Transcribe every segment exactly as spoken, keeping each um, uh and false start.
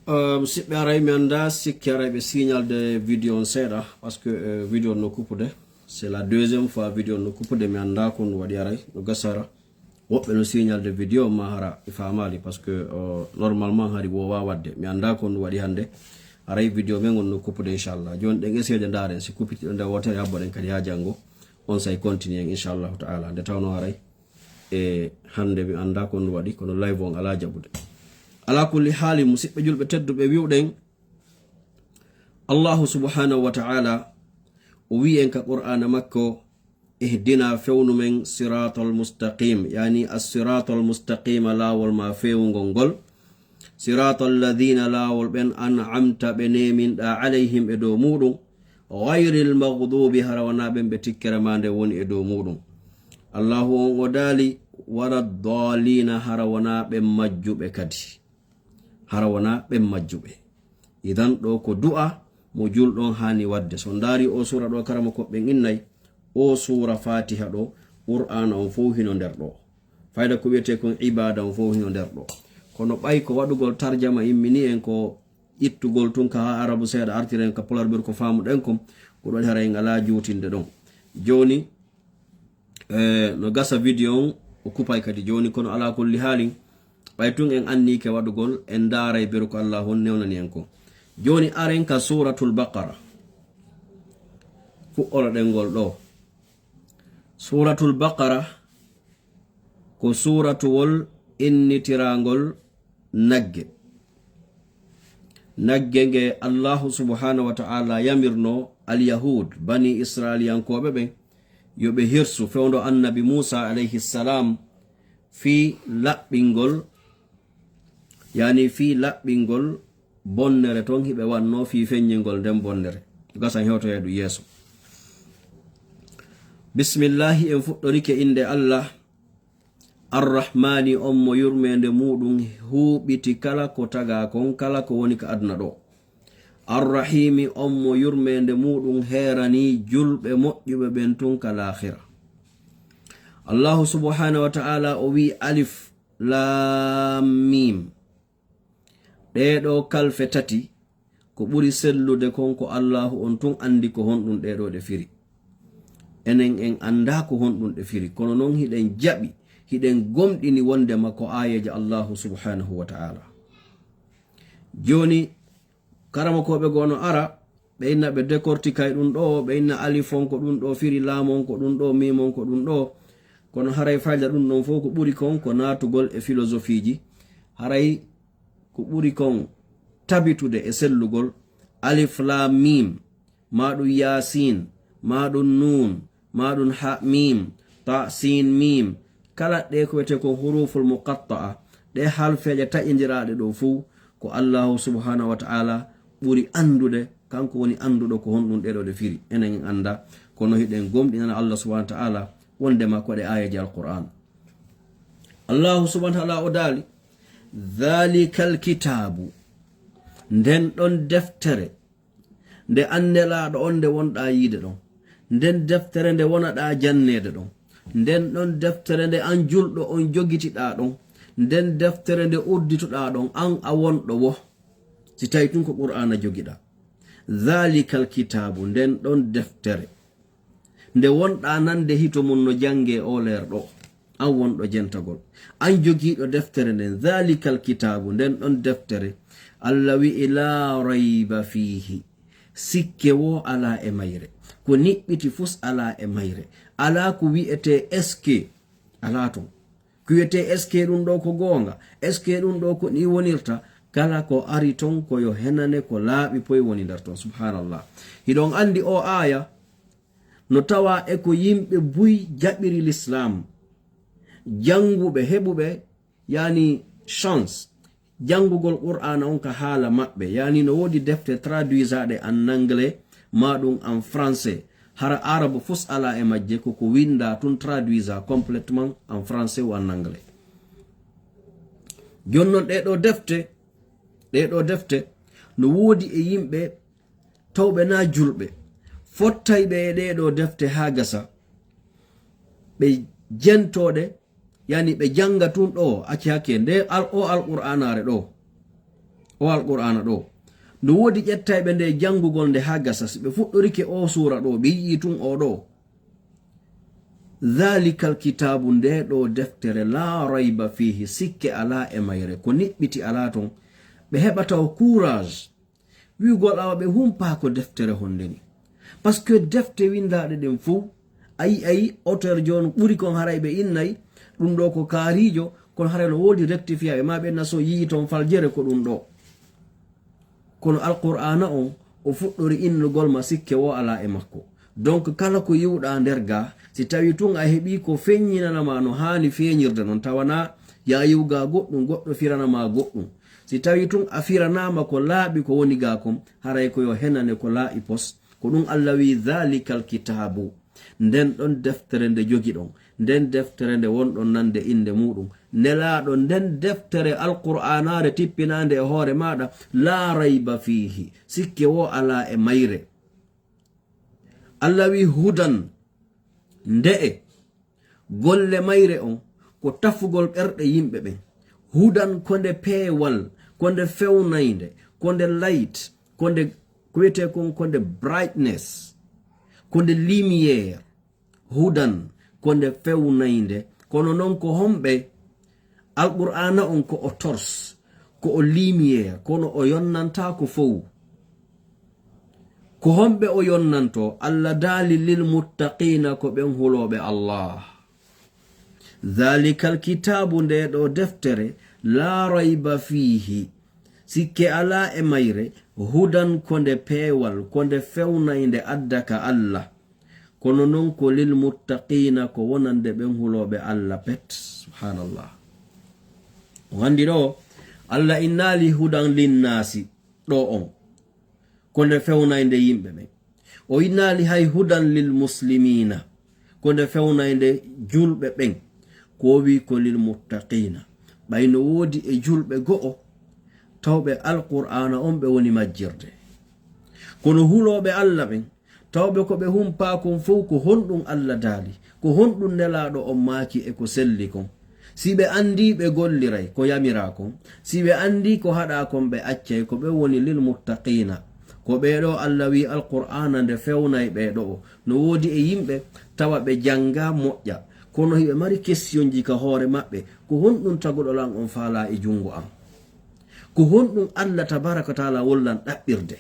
Euh, musidɓe, aray mi annda sikke aray ɓe signal de vidéo on seeɗa, parce que euh, vidéo on no kuppude. C'est la deuxième fois vidéo on no kuppude, mi annda ko ɗum waɗi aray no gasara. Woɓɓe no signal de vidéo ma hara e famali, parce que euh, normalement hari wowa wadde, mi annda ko ɗum waɗi hannde. Aray vidéo men on no kuppude, inchallah. Joni ɗen essayé de ndaren si kuppitiɗo nde wotere, habboɗen kadi ha janngo. On say continue en, inchallahu ta'ala, nde tawno aray e hannde mi annda ko ɗum waɗi, kono live on ala jaɓude. Ala kulli haali, musidɓe julɓe tedduɓe, wi'uɗen Allahu subhanahu wa ta'ala o wi'i en ka Qur'aana makko, ihdina, fewnu men, siratal mustaqim, yani as-siratal mustaqima, laawol ma feewungol ngol. Siratal ladina, laawol ɓen, an'amta, ɓe neeminɗa, alayhim, e dow muɗum. Ghayril maghdubi, hara wona ɓen ɓe tikkere ma nde woni e dow muɗum. Allahu on o daali, wala dalina, hara wona ɓen majjuɓe kadi. Hara wona ɓen majjuɓe. Idan ɗo ko du'a mo julɗo on haani wadde. So ndaari o suura ɗo, karama ko ɓen innay, o suura Fatiha ɗo, Qur'aana on fow hino nder ɗo. Fayda ko wi'etee kon ibaada on fow hino nder ɗo. Kono ɓay ko waɗugol tarjama immini en, ko ittugol tun ka Arabu seeɗa artiren ka Pular ɓer ko faamuɗen kon, ko ɗon hara en alaa juutinde ɗon. Jooni, eh, no gasa vidéo on, o kupay kadi jooni, kono alaa kulli haalin, ɓay tun en annike waɗugol, en ndaaray beru ko Allaahu on newnani en kon. Jooni aren ka Suuratul Baqara. Fuɗɗoroɗen ngol ɗo. Suuratul Baqara ko suuratuwol innitiraangol nagge. Nagge nge Allaahu subhanahu wa ta'ala yamirno al-Yahud, bani Israiliyankooɓe ɓen, yo ɓe hirsu fewndo Annabi Muusa alayhi salam fii laɓɓingol, yani fii laɓɓingol bonnere ton hiɓe wanno fii feññingol nden bonnere. Gasan hewtoya ɗum yeeso. Bismillahi, en fuɗɗorike innde Allah, Arrahmani, on mo yurmeende muuɗum huuɓiti kala ko tagaa kon, kala ko woni ka aduna ɗo. Arrahimi, on mo yurmeende muuɗum heeranii julɓe moƴƴuɓe ɓen tun ka laakhira. Allahu subhanahu wa ta'ala o wi'i, alif, laam, miim. Ɗee ɗoo kalfe tati, ko ɓuri sellude kon ko Allaahu on tun anndi ko honɗum ɗee ɗoo ɗe firi. Enen en anndaa ko honɗum ɗe firi, kono non hiɗen jaɓi, hiɗen gomɗini wonndema ko aayeeje Allaahu subhanahu wa ta'ala. Jooni, karamokooɓe goo no ara, ɓe inna ɓe décortiquay ɗum ɗoo, ɓe inna alif on ko ɗum ɗoo firi, laam on ko ɗum ɗoo, miim on ko ɗum ɗoo. Kono haray fayda ɗum ɗon fof ko ɓuri kon ko naatugol e philosophieji. Haray ko ɓuri kon tabitude e sellugol, alif, laam, miim, maa ɗum yaasin, maa ɗum nuun, maa ɗum ha, miim, ta, siin, miim. Kala ɗe ko wiyetee kon huruful muqatta'a, ɗe halfeeje taƴindiraaɗe ɗo fof, ko Allahu subhanahu wa ta'ala ɓuri anndude, kanko woni annduɗo ko honɗum ɗee ɗoo ɗe firi. Enen en anndaa, kono hiɗen gomɗinana Allah subhanahu wa ta'ala wonndema ko ɗe aayeeje Alqur'aan. Allahu subhanahu wa ta'ala o daali, "Dhalikal kitaabu, nden ɗon deftere, nde an nelaaɗo on nde wonɗaa yiide ɗon, nden deftere nde wonaɗaa janneede ɗon, nden ɗon deftere nde an julɗo on jogitiɗaa ɗon, nden deftere nde uddituɗaa ɗon, an a wonɗo wo, si tawi tun ko Qur'aana jogiɗaa. Dhalikal kitaabu, nden ɗon deftere." Nde wonɗaa nande hito mum no janngee oo leer ɗoo, an wonɗo jentagol, an jogiiɗo deftere nden, dhalikal kitaabu, nden ɗon deftere, Allah wi'i, laa rayba fiihi, sikke woo alaa e mayre, ko niɓɓiti fus alaa e mayre, alaa ko wi'etee eske, alaa ton. Ko wi'etee eske ɗum ɗoo ko goonga, eske ɗum ɗoo ko ni wonirta, kala ko ari ton ko yo henane ko laaɓi poy woni nder ton. Subhanallah. Hiɗon anndi oo aaya, no tawa e ko yimɓe buy jaɓiri l'islam, jannguɓe, heɓuɓe, yani, chance, janngugol Qur'aana on ka haala maɓɓe, yani, no woodi defte traduisaaɗe en anglais, maa ɗum en français, hara arabu fus alaa e majje, ko ko winndaa tun traduisa complètement en français ou en anglais. Jooni non, ɗee ɗoo defte, ɗee ɗoo defte, no woodi e yimɓe tawɓe naa julɓe, fottay ɓe e ɗee ɗoo defte haa gasa, ɓe jentoo ɗe, yani ɓe jannga tun ɗoo, acci hakke, nde al-, o Alqur'aanaare ɗoo, O Alqur'aana ɗoo, no woodi ƴettayɓe nde janngugol nde haa gasa, si ɓe fuɗɗorike oo suura ɗoo, ɓe yi'ii tun oo ɗoo. Dhaalikal kitaabu, ndee ɗoo deftere, laa rayba fiihi, sikke alaa e mayre, ko niɓɓiti alaa ton. Ɓe heɓata o courage wi'ugol awa ɓe humpaa ko deftere honde ni. Parce que defte winndaaɗe ɗen fow, a yi'ay auteur jooni ɓuri kon haray ɓe innay, ɗun ɗoo ko kaariijo, kono haray no woodi rectifiaɓe, ma ɓe naso yi'i ton faljere ko ɗun ɗoo. Kono Alqur'aana on, o fuɗɗori innugol ma sikke woo alaa e makko. Donc, kala ko yi'uɗaa nder gaa, si tawii tun a heɓii ko feɲɲinana ma no haani feeɲirde non, tawanaa ya yi'u gaa goɗɗun, goɗɗo firana ma goɗɗun. Si tawii tun a firanaama ko laaɓi ko woni gaa kon, haray ko yo henane ko laaɓi pos. Ko ɗun Alla wi'i, "Dhaalikal kitaabu." Nden ɗon deftere nde jogiɗon, nden deftere nde wonɗon nande innde muuɗum, Nelaaɗo, nden deftere Alqur'aanaare tippinaande e hoore maaɗa, laa rayba fiihi, sikke woo alaa e mayre. Alla wi'i, "Hudan," nde'e, golle mayre on, ko tafugol ɓerɗe yimɓe ɓen. Hudan ko nde peewal, ko nde fewnaynde, ko nde light, ko nde, ko wi'etee kon, ko nde brightness, ko nde lumière. Hudan, ko nde fewnaynde. Kono non ko homɓe? Alqur'aana on ko o torche, ko o lumière, kono o yonnantaako fow. Ko homɓe o yonnantoo? Alla daali, "Lil muttaqiina," ko ɓen hulooɓe Allah. "Dhaalikal kitaabu," ndee ɗoo deftere, "laa rayba fiihi," sikke alaa e mayre, "hudan," ko nde peewal, ko nde fewnaynde adda ka Alla. Kono non ko "lil muttaqiina," ko wonande ɓen hulooɓe Alla pet. Subhaanallah. On anndi ɗoo, Alla innaali "hudan linnaasi" ɗoo on, ko nde fewnaynde yimɓe ɓen. O innaali hay "hudan lil muslimiina," ko nde fewnaynde julɓe ɓen. Ko o wi'i ko "lil muttaqiina." Ɓay no woodi e julɓe go'o, tawɓe Alqur'aana on ɓe woni majjirde. Kono hulooɓe Alla ɓen, tawɓe ko ɓe humpaa kon fow, ko honɗum Alla daali, ko honɗum Nelaaɗo on maaki e ko selli kon. Si ɓe anndii, ɓe golliray ko yamiraa kon. Si ɓe anndii ko haɗaa kon, ɓe accay. Ko ɓe woni "lil muttaqiina." Ko ɓee ɗoo Alla wi'i Alqur'aana nde fewnay ɓee ɗoo. No woodi e yimɓe tawa ɓe janngaa moƴƴa, kono hiɓe mari questionji ka hoore maɓɓe. Ko honɗum taguɗo lan on faalaa e junngo an? Ko honɗum Alla tabaaraka wa ta'aala wollan ɗaɓɓirde?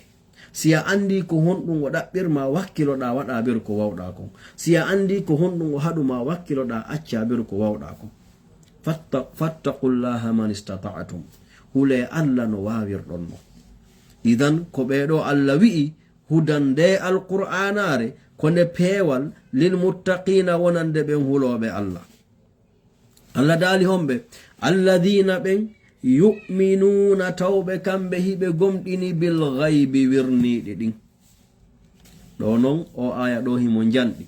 Si a anndii ko honɗum o ɗaɓɓirma, wakkiloɗaa waɗaa beru ko wawɗaa kon. Si a anndii ko honɗum o haɗuma, wakkiloɗaa accaa beru ko wawɗaa kon. Fatta-, fattaqullaha man istata'tum. Hulee Alla no waawirɗon mo. Idan, ko ɓee ɗoo Alla wi'i, hudan nde Alqur'aanaare, ko nde peewal lil muttaqiina wonande ɓen hulooɓe Alla. Alla daali homɓe, "Alladhiina," ɓen, "yu'minuuna," tawɓe kamɓe hiɓe gomɗini, "bil ghaybi," wirniiɗi ɗin. Ɗoo non, o aaya ɗoo himo njanɗi.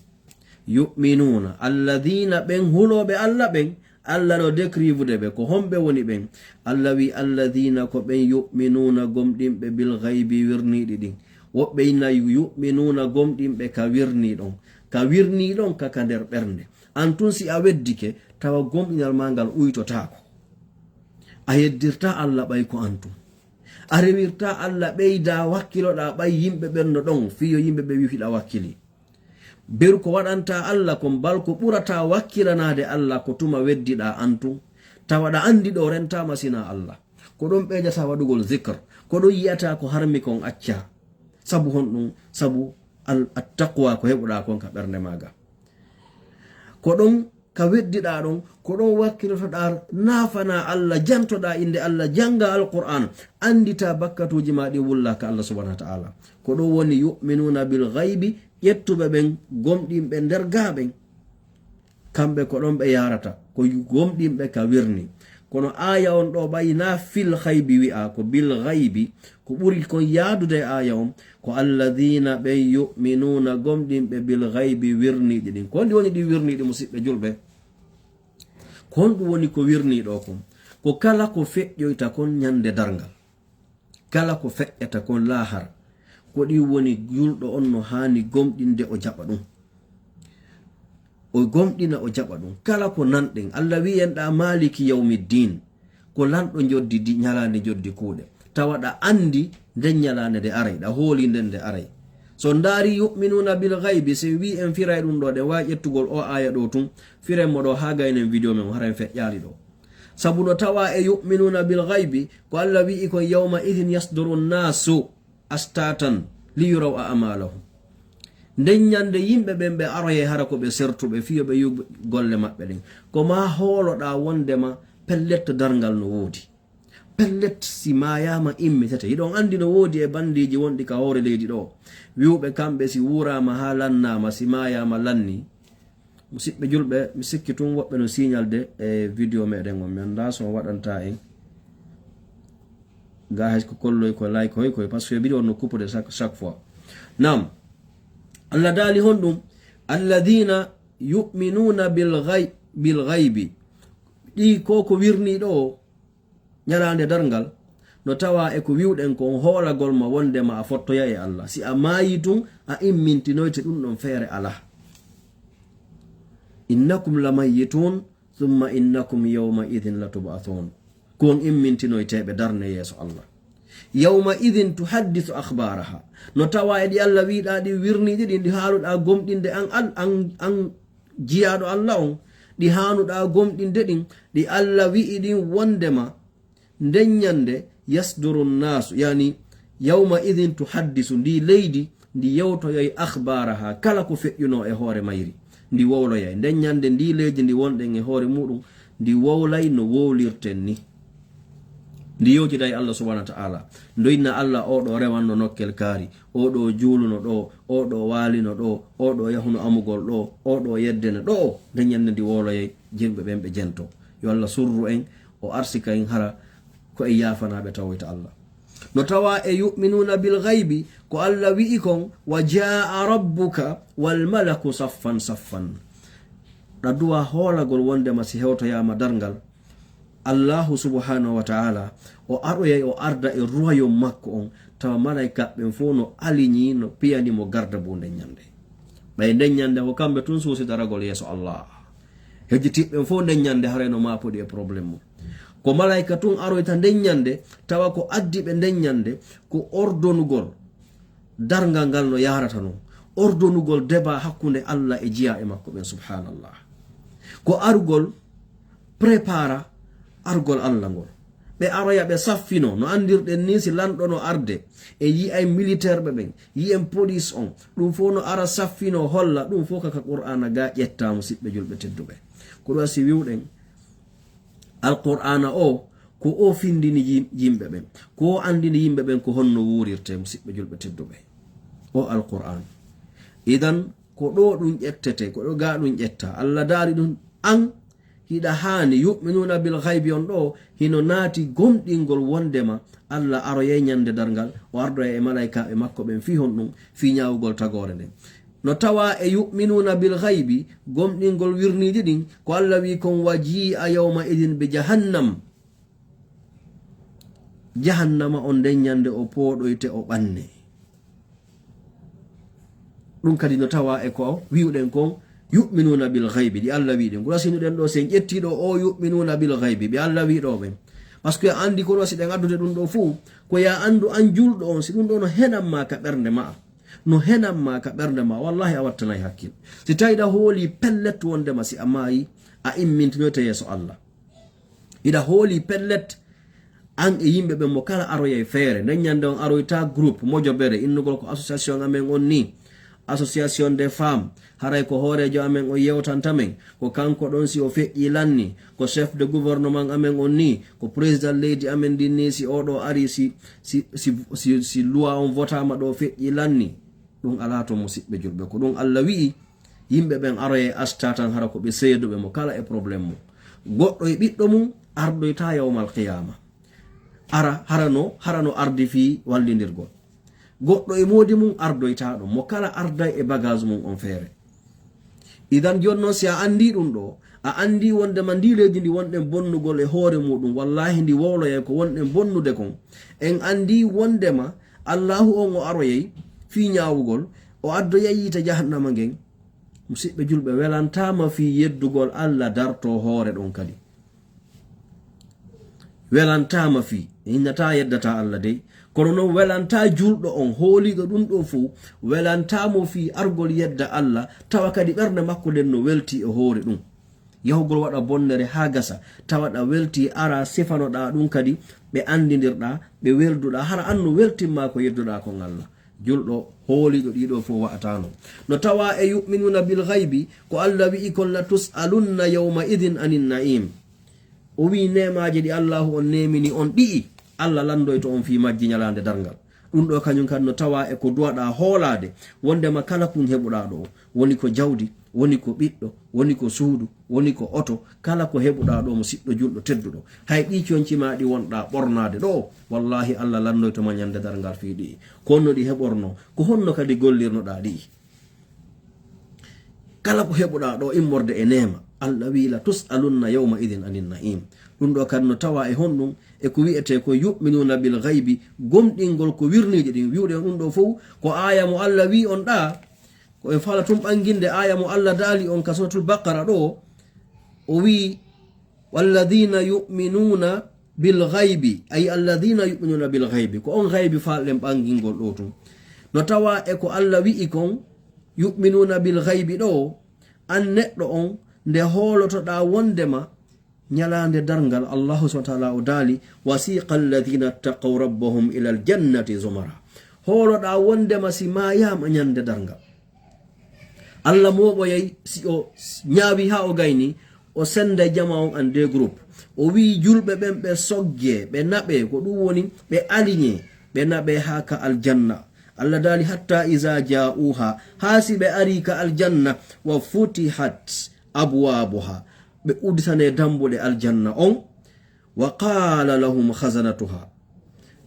"Yu'minuuna," alladhiina, ɓen hulooɓe Alla ɓen, Alla no décrivude ɓe, ko homɓe woni ɓen? Alla wi'i, "Alladhiina," ko ɓen, "yu'minuuna," gomɗinɓe, "bil ghaybi," wirniiɗi ɗin. Woɓɓe inna, "yu'minuuna," gomɗinɓe ka wirnii ɗon. Ka wirnii ɗon, ka, ka nder ɓernde. An tun, si a weddike, tawa gomɗinal maa ngal uytotaako. A yeddirtaa Alla ɓay ko an tun. A rewirtaa Alla ɓeydaa wakkiloɗaa ɓay yimɓe ɓen no ɗon, fii yo yimɓe ɓe wi'i hiɗa wakkili. Beru ko waɗantaa Alla kon, bal ko ɓurataa wakkilanaade Alla ko tuma weddiɗaa an tun. Tawa ɗa anndi ɗo rentaama sinaa Alla. Ko ɗon ɓeydataa waɗugol zikr. Ko ɗon yi'ataa ko harmi kon accaa. Sabu honɗum? Sabu al-, at-taqwa ko heɓuɗaa kon ka ɓernde maaga. Ko ɗon ka weddiɗaa ɗon, ko ɗon wakkilotoɗaa, naafanaa Alla, jantoɗaa innde Alla, janngaa Alqur'aan, annditaa bakkatuuji maa ɗin wullaa ka Alla subhaanahu wa ta'aala. Ko ɗum woni yu'minuuna bil ghaybi, ƴettuɓe ɓen, gomɗinɓe nder gaa ɓen. Kamɓe ko ɗon ɓe yaarata, ko gomɗinɓe ka wirni. Kono aaya on ɗoo ɓay naa fil ghaybi wi'aa, ko bil ghaybi, ko ɓuri kon yaadude e aaya on, ko alladhiina ɓen yu'minuuna gomɗinɓe bil ghaybi wirniiɗi ɗin. Ko honɗi woni ɗin wirniiɗi, musiɓɓe julɓe? Ko honɗum woni ko wirnii ɗoo kon? Ko kala ko feƴƴoyta kon ñande darngal. Kala ko feƴƴata kon laahara, ko ɗin woni julɗo on no haani gomɗinde, o jaɓa ɗum. O gomɗina, o jaɓa ɗum. Kala ko nanɗen, Alla wi'i en ɗa Maaliki yawmi diin, ko lanɗo njoddi di-, ñalaande njoddi kuuɗe. Tawa ɗa anndi nden ñalaande nde aray, ɗa hooli nden nde aray. So ndaari yu'minuna bil ghaybi, si en wii en firay ɗum ɗo, ɗen waawi ƴettugol o aaya ɗo tun, firen mo ɗo haa gaynen video men o, hara en feƴƴaali ɗo. Sabu no tawa e yu'minuna bil ghaybi, ko Allah wi'i kon, "Yawma idhin yasduru nnasu ashtatan li yuraw a'malahum." Nden ñande yimɓe ɓen ɓe aroyay hara ko ɓe sertuɓe, fiyo ɓe yuɓe golle maɓɓe ɗen. Ko ma hooloɗaa wondema pellet darngal no woodi. Pellet, si maayaama immitete. Hiɗon anndi no woodi e bandiiji wonɗi ka hoore leydi ɗo, wi'uɓe kamɓe si wuuraama haa lannaama, si maayaama lanni. Musiɓɓe julɓe, mi sikki tun woɓɓe no signalde e video meɗen on. Mi anndaa so on waɗanta en ga hay ko kolloy ko like hoy koy, parce que video on no coupude chaque, chaque fois. Naam. Allah daali honɗum? "Alladhina yu'minuna bil ghay-, bil ghaybi." Ɗi ko ko wirni ɗo, ñalaande darngal, no tawa e ko wi'uɗen kon hoolagol ma wondema a fottoya e Allah. Si a maayi tun, a immintinoyte, ɗum ɗon feere alaa. "Innakum lamayyitun, thumma innakum yawma idhin latub'athun." Ko on immintinoyteeɓe darne yeeso Allah. "Yawma idhin tuhaddisu akhbaraha." No tawa e ɗi Allah wi'ɗa ɗi wirniiɗi ɗin, ɗi haaluɗa gomɗinde an, an, an, an jiyaaɗo Allah on, ɗi haanuɗa gomɗinde ɗin, ɗi Allah wi'i ɗin wondema nden ñande yasduru nnaasu, yani, "Yawma idhin tuhaddisu", ndi leydi ndi yewtoyay, "akhbaraha", kala ko feƴƴuno e hoore mayri, ndi wowloyay. Nden ñande ndi leydi ndi wonɗen e hoore muɗum, ndi wowlay no wowlirten ni. Ndi yewtiday Allah subhanahu wa ta'ala. Ndo inna Allah, "O ɗo rewanno nokkel kaari, o ɗo juuluno ɗo, o ɗo waalino ɗo, o ɗo yahuno amugol ɗo, o ɗo yeddene ɗo." Nden ñande ndi wowloyay, jirɓe ɓen ɓe jento. Yo Allah surru en, o arsika en hara ko en yaafanaaɓe tawoyta Allah. No tawa e yu'minuna bil ghaybi, ko Allah wi'i kon, "Wa jaa rabbuka wal malaku saffan saffan." Ɗa duwa hoolagol wondema si hewtoyaama darngal, Allahu subhanahu wa ta'ala, o aroyay, o arda e royaume makko on, tawa malaika ɓen fof no aliñi, no piyani mo garde bu nden ñande. Ɓay nden ñande ko kamɓe tun suusi daragol yeeso Allah. Hejjitiiɓe ɓen fof nden ñande haray no maapuɗi e problème mum. Ko malaika tun aroyta nden ñande, tawa ko addi ɓe nden ñande ko ordonugol darngal ngal no yahrata non, ordonugol débat hakkunde Allah e jiyaaɓe makko ɓen, subhanallah. Ko arugol prépara argol Allah ngol. Ɓe aroya ɓe saffino, no andirɗen ni, si lanɗo no arde, e yi'ay militaire ɓe ɓen, yi'en police on, ɗum fof no ara saffino holla, ɗum fof kaka Qur'ana ga ƴetta, musiɓɓe julɓe tedduɓe. Ko ɗum si wi'uɗen, Alqur'aana o, ko o findini yim-, yimɓe ɓen. Ko o andini yimɓe ɓen ko honno wuurirte, musiɓɓe julɓe tedduɓe. O Alqur'aan. Idan, ko ɗo ɗum ƴettete, ko ɗo ga ɗum ƴetta. Allah daali ɗum, an hiɗa haani, yu'minuuna bil ghaybi on ɗo, hino naati gomɗingol wondema Allah aroyay ñande darngal, o ardoya e malaykaaɓe makko ɓen fii honɗum, fii ñaawugol tagoore nden. No tawa e yu'minuuna bil ghaybi, gomɗingol wirniiji ɗin, ko Allah wi'i kon, "Wa jii'a yawma idin bi jahannam." Jahannama on nden ñande o pooɗoyte, o ɓanne. Ɗum kadi no tawa e ko wi'uɗen kon, "Yu'minuuna bil ghaybi", ɗi Allah wi'i ɗin. Ko rasinuɗen ɗo, si en ƴetti ɗo, o "yu'minuuna bil ghaybi", ɓe Allah wi'i ɗo ɓen. Parce que a andi kono si ɗen addude ɗum ɗo fuu, ko ya andu an julɗo on, si ɗum ɗo no henan ma ka ɓernde ma'a. No henan ma ka ɓernde ma, wallahi a wattanay hakkil. Si tawi ɗa hooli pellet wondema si a maayi, a immintinoyte yeeso Allah. Hiɗa hooli pellet, an e yimɓe ɓen mo kala aroyay feere. Nden ñande on aroyta groupe mojobere, innugol ko association amen on ni, association des femmes, haray ko hooreejo amen on yewtanta men, ko kanko ɗon si o feƴƴi lanni, ko chef de gouvernement amen on ni, ko président leydi amen ndin ni, si o ɗo ari, si, si, si, si, si loi on votaama ɗo feƴƴi lanni. Ɗum alaa to, musiɓɓe julɓe. Ko ɗum Allah wi'i, yimɓe ɓen aroyay asta tan hara ko ɓe seeduɓe mo kala e problème mum. Goɗɗo e ɓiɗɗo mum ardoyta yawmal qiyaama. Ara, hara no, hara no ardi fii wallindirgol. Goɗɗo e moodi mum ardoyta ɗum, mo kala arday e bagage mum on feere. Idan jooni non si a andi ɗum ɗo, a andi wondema ndi leydi ndi wonɗen bonnugol e hoore muɗum, wallahi ndi wowloyay ko wonɗen bonnude kon. En andi wondema Allahu on o aroyay fii ñaawugol, o addoyay yiite jahannama ngen. Musiɓɓe julɓe, welantaama fii yeddugol Allah darto hoore ɗon kadi. Welantaama fii, hinnataa yeddataa Alla dey, kono noon welantaa julɗo on hooliiɗo ɗum ɗoo fow, welantaa mo fii argol yedda Alla, tawa kadi ɓernde makko nden no weltii e hoore ɗum. Yahugol waɗa bonnere haa gasa, tawa ɗa weltii, ara sifanoɗaa ɗum kadi ɓe anndindirɗaa, ɓe welduɗaa, hara an no weltimmaa ko yedduɗaa kon Alla. Julɗo hooliiɗo ɗiɗo fow wa'ataano. No tawa e yu'minuna bil ghaybi, ko Alla wi'i kon, la tus'alunna yawma idhin anin na'im. O wi'i neemaaji ɗi Allaahu on neemini on ɗi'i, Alla lanndoyto on fii majji ñalaande darngal. Ɗum ɗoo kañum kadi no tawa e ko duwaɗaa hoolaade, wondema kala kun heɓuɗaa ɗoo, woni ko jawdi, woni ko ɓiɗɗo, woni ko suudu, woni ko oto, kala ko heɓuɗaa ɗoo mo siɗɗo julɗo tedduɗo. Hay ɗii conci maa ɗi wonɗaa ɓornaade ɗoo, wallaahi Alla lanndoyto ma ñande darngal fii ɗi'i. Ko honno ɗi heɓornoo, ko honno kadi gollirnoɗaa ɗi'i? Kala ko heɓuɗaa ɗoo immorde e neema, Alla wi'i, la tus'alunna yawma idhin anin na'im. Ɗum ɗoo kadi no tawa e honɗum? E ko wi'etee ko yu'minuna bil ghaybi, gomɗingol ko wirniiji ɗin. Wi'uɗen ɗum ɗoo fow, ko aaya mo Alla wi'i on ɗaa, ko en faala tun ɓanginde aaya mo Alla daali on ka Suratul Baqara ɗoo, o wi'i, walladhina yu'minuna bil ghaybi, ay alladhina yu'minuna bil ghaybi, ko on ghaybi faalɗen ɓangingol ɗoo tun. No tawa e ko Alla wi'i kon, yu'minuna bil ghaybi ɗoo, an neɗɗo on, nde hoolotoɗaa wondema ñalaande darngal, Allaahu subhaanahu wa ta'aalaa o daali, wasiqa alladhina ittaqaw rabbahum ilal jannati zumara. Hooloɗaa wondema si maayaama ñande darngal, Alla mooɓoyay si o ñaawi haa o gayni, o senda jama on en deux groupes. O wi'i julɓe ɓen ɓe sogge, ɓe naɓe, ko ɗum woni ɓe aligne, ɓe naɓe haa ka aljanna. Alla daali, hatta iza ja'uha, haa si ɓe ari ka aljanna, wa futihat abwabuha, ɓe udditane dambuɗe aljanna on, wa qala lahum khazanatuha,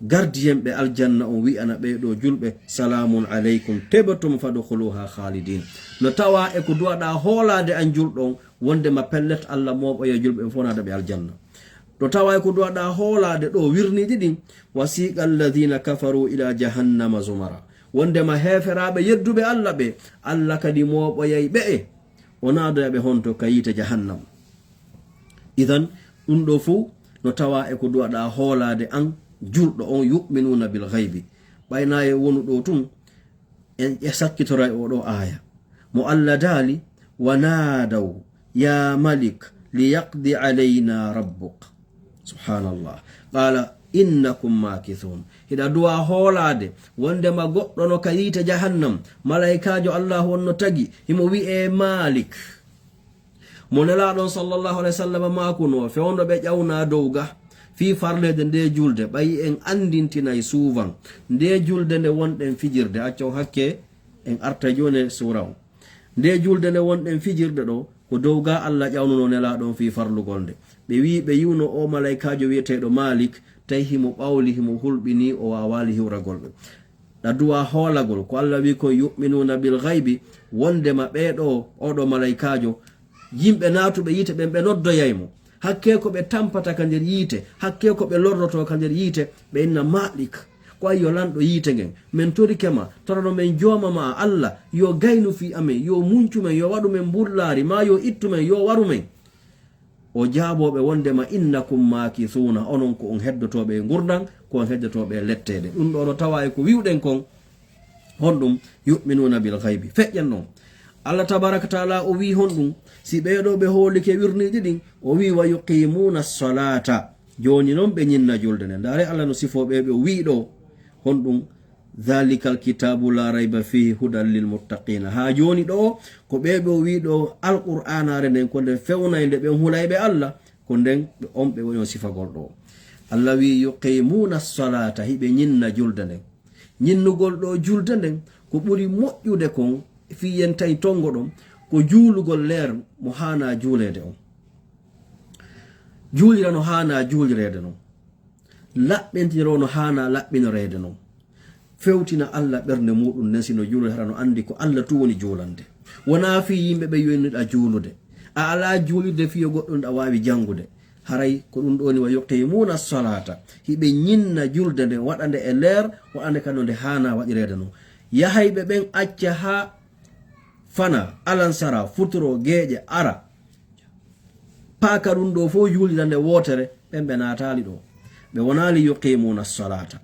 gardiyen ɓe aljanna on wi'ana ɓee ɗoo julɓe, salamun alaykum tibtum fadkhuluha khalidin. No tawa e ko duwaɗaa hoolaade an julɗo on, wondema pellet Alla mooɓoya julɓe ɓen fow naada ɓe aljanna. No tawa e ko duwaɗaa hoolaade ɗoo wirniiji ɗin, wasiqa alladhina kafaru ila jahannama zumara. Wondema heeferaaɓe yedduɓe Alla ɓe, Alla kadi mooɓoyay ɓe e o naadoya ɓe honto ka yiite jahannam. Idan, ɗum ɗoo fow no tawa e ko duwaɗaa hoolaade an julɗo on, yu'minuna bil ghaybi. Ɓay na e wonu ɗoo tun, en e sakkitora e oo ɗoo aaya. Mo Alla daali, wa naadaw, ya malik, li yaqdi alayna rabbuk. Subhanallah. Qala, innakum makithun. Hiɗa duwa hoolaade, wondema goɗɗo no ka yiite jahannam, malaykaajo Allaahu on no tagi, himo wi'ee Malik. Mo Nelaaɗo on sallallahu alayhi wa sallam maakunoo, fewndo ɓe ƴawnaa dow ga, fii farleede ndee julde, ɓay en anndintinay suuvan. Ndee julde nde wonɗen fijirde, accon hakke en arta jooni e suura on. Ndee julde nde wonɗen fijirde ɗoo, ko dow ga Alla ƴawnunoo Nelaaɗo on fii farlugol nde. Ɓe wi'i, ɓe yi'unoo oo malaykaajo wi'eteeɗo Malik, tawi himo ɓawli, himo hulɓinii, o waawaali hiwragol ɓe. Ɗa duwa hoolagol, ko Alla wi'i kon, yu'minuna bil ghaybi, wondema ɓee ɗoo, oo ɗoo malaykaajo, yimɓe naatuɓe yiite ɓen, ɓe noddoyay mo. Hakkee ko ɓe tampata ka nder yiite, hakkee ko ɓe lorrotoo ka nder yiite, ɓe inna Malik, ko an yo lanɗo yiite ngen. Men torike ma, torano men jooma ma Alla, yo gaynu fii amen, yo muncu men, yo waɗu men mbullaari, maa yo ittu men, yo waru men. O jaaboo ɓe wondema, innakum makithuna, onon ko on heddotooɓe e ngurndan, ko on heddotooɓe e letteede. Ɗum ɗoo no tawa e ko wi'uɗen kon, honɗum, yu'minuna bil ghaybi. Feƴƴen ɗon. Alla tabaraka taala o wi'i honɗum, si ɓee ɗoo ɓe hoolike wirniiji ɗin, o wi'i, wa yuqimuna salata. Jooni non ɓe ñinna julde nden. Ndaare Alla no sifoo ɓee ɓe o wi'i ɗoo, honɗum, dhalikal kitabu la rayba fihi hudan lil muttaqina. Haa jooni ɗoo, ko ɓee ɓe o wi'i ɗoo Alqur'aanaare nden, ko nde fewnay nde ɓen hulayɓe Alla, ko nden ɓe on ɓe woni on sifagol ɗoo. Alla wi'i, yuqimuna salata, hiɓe ñinna julde nden. Ñinnugol ɗoo julde nden, ko ɓuri moƴƴude kon, fii yen tawi tonngo ɗon, ko juulugol leer mo haanaa juuleede on. Juulira no haanaa juulireede non. Laɓɓintiniroo no haanaa laɓɓinoreede non. Fewtina Alla ɓernde muuɗum nden, si no juulde, hara no anndi ko Alla tun woni juulande. Wonaa fii yimɓe ɓe yonniɗa juulude. A alaa juulirde fii yo goɗɗum ɗa waawi janngude. Haray ko ɗum ɗoo ni, wa yuqimuna salata. Hiɓe ñinna julde nden, waɗa nde e leer, waɗa nde kadi no nde haanaa waɗireede non. Yahayɓe ɓen acca haa fana, alansara, futuro, geeƴe, ara. Paaka ɗum ɗoo fow juulira nde wootere, ɓen ɓe naataali ɗoo. ɓe wonaa li yuqimuna salata.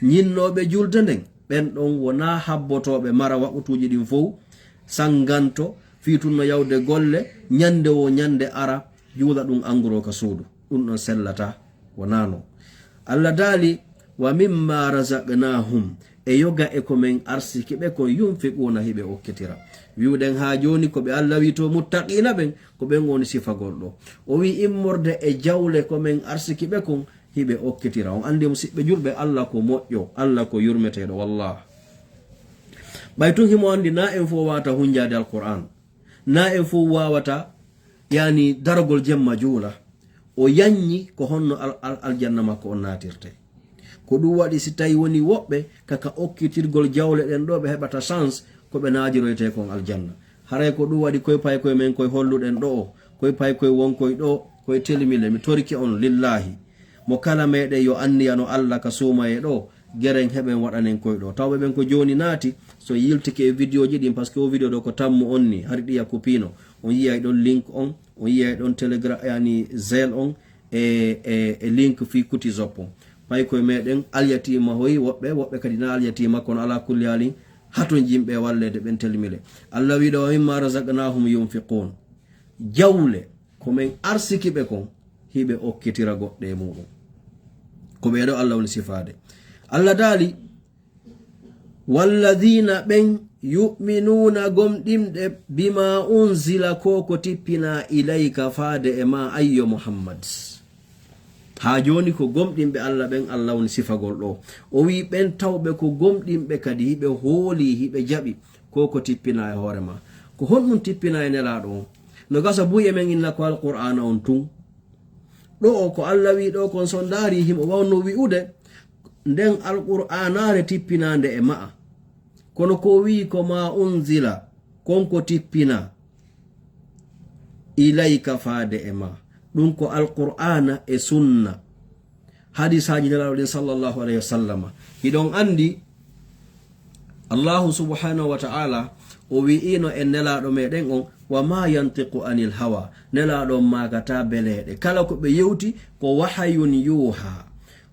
Ñinnooɓe julde nden, ɓen ɗon wonaa habbotooɓe mara waqtuuji ɗin fow, sannganto, fii tun no yawde golle, ñande wo ñande ara, juula ɗum anguro ka suudu. Ɗum ɗon sellataa, wonaa non. Allah daali, "Wa mimma razaqnahum", e yoga e ko men arsiki ɓe kon, "yunfiquna", hiɓe okkitira. Wi'uɗen haa jooni ko ɓe Allah wi'i to muttaqiina ɓen, ko ɓen woni sifagol ɗo. O wi'i immorde e jawle ko men arsiki ɓe kon, hiɓe okkitira. On anndi musiɓɓe julɓe, Allah ko moƴƴo, Allah ko yurmeteeɗo, wallah. Ɓay tun himo anndi na en fow waawata hunjaade Alqur'aan, na en fow waawata, yani, daragol jemma juula. O yanñi ko honno al-, al-, aljanna makko on naatirte. Ko ɗum waɗi si tawi woni woɓɓe kaka okkitirgol jawle ɗen ɗo ɓe heɓata chance ko ɓe naajiroytee kon aljanna. Haray ko ɗum waɗi koy pay koy men koy holluɗen ɗo o, koy pay koy won koy ɗo, koy telimile, mi torike on lillahi. Mo kala meɗen yo anniyano Allah ka suumaye ɗo, geren heɓen waɗanen koy ɗo. Tawɓe ɓen ko jooni naati, so yiltike e vidéo ji ɗin, parce que o vidéo ɗo ko tammu on ni, hari ɗiya kupino. On yiyay ɗon link on, on yiyay ɗon Telegram, yani Zelle on, e, e, e link fii kuti zoppo. Pay koye meɗen alyatima hoy woɓɓe, woɓɓe kadi na alyatima, kono ala kulli haalin, haton jimɓe wallede ɓen telmile. Allah wiɗo, "Wa mimma razaqnahum yunfiqun." Jawle, ko men arsiki ɓe kon, hiɓe okkitira goɗɗe e muɗum. Ko ɓeeɗo Allah woni sifaade. Allah daali, "Walladhina", ɓen, "yu'minuna", gomɗimɓe, "bima unzila", ko ko tippina, "ilayka", faade e ma, ayyo Muhammad. Haa jooni ko gomɗimɓe Allah ɓen, Allah woni sifagol ɗo. O wi'i ɓen tawɓe ko gomɗimɓe kadi hiɓe hooli, hiɓe jaɓi ko ko tippina e hoore ma. Ko honɗum tippina e Nelaaɗo on? No gasa buy e men inna ko Alqur'aana on tun. Ɗo o ko Allah wi'i ɗo kon, so ndaari himo wawno wi'ude nden Alqur'aanaare tippinaande e ma'a. Kono ko wi'i ko ma unzila, kon ko tippina ilayka faade e ma. Ɗum ko Alqur'aana e sunna. Hadisaaji Nelaaɗo ɗin sallallahu alayhi wa sallama. Hiɗon anndi Allahu subhanahu wa ta'ala o wi'ino en Nelaaɗo meɗen on, "Wa ma yantiqu anil hawa." Nelaaɗo on maakata beleeɗe. Kala ko ɓe yewti ko wahayun yuha.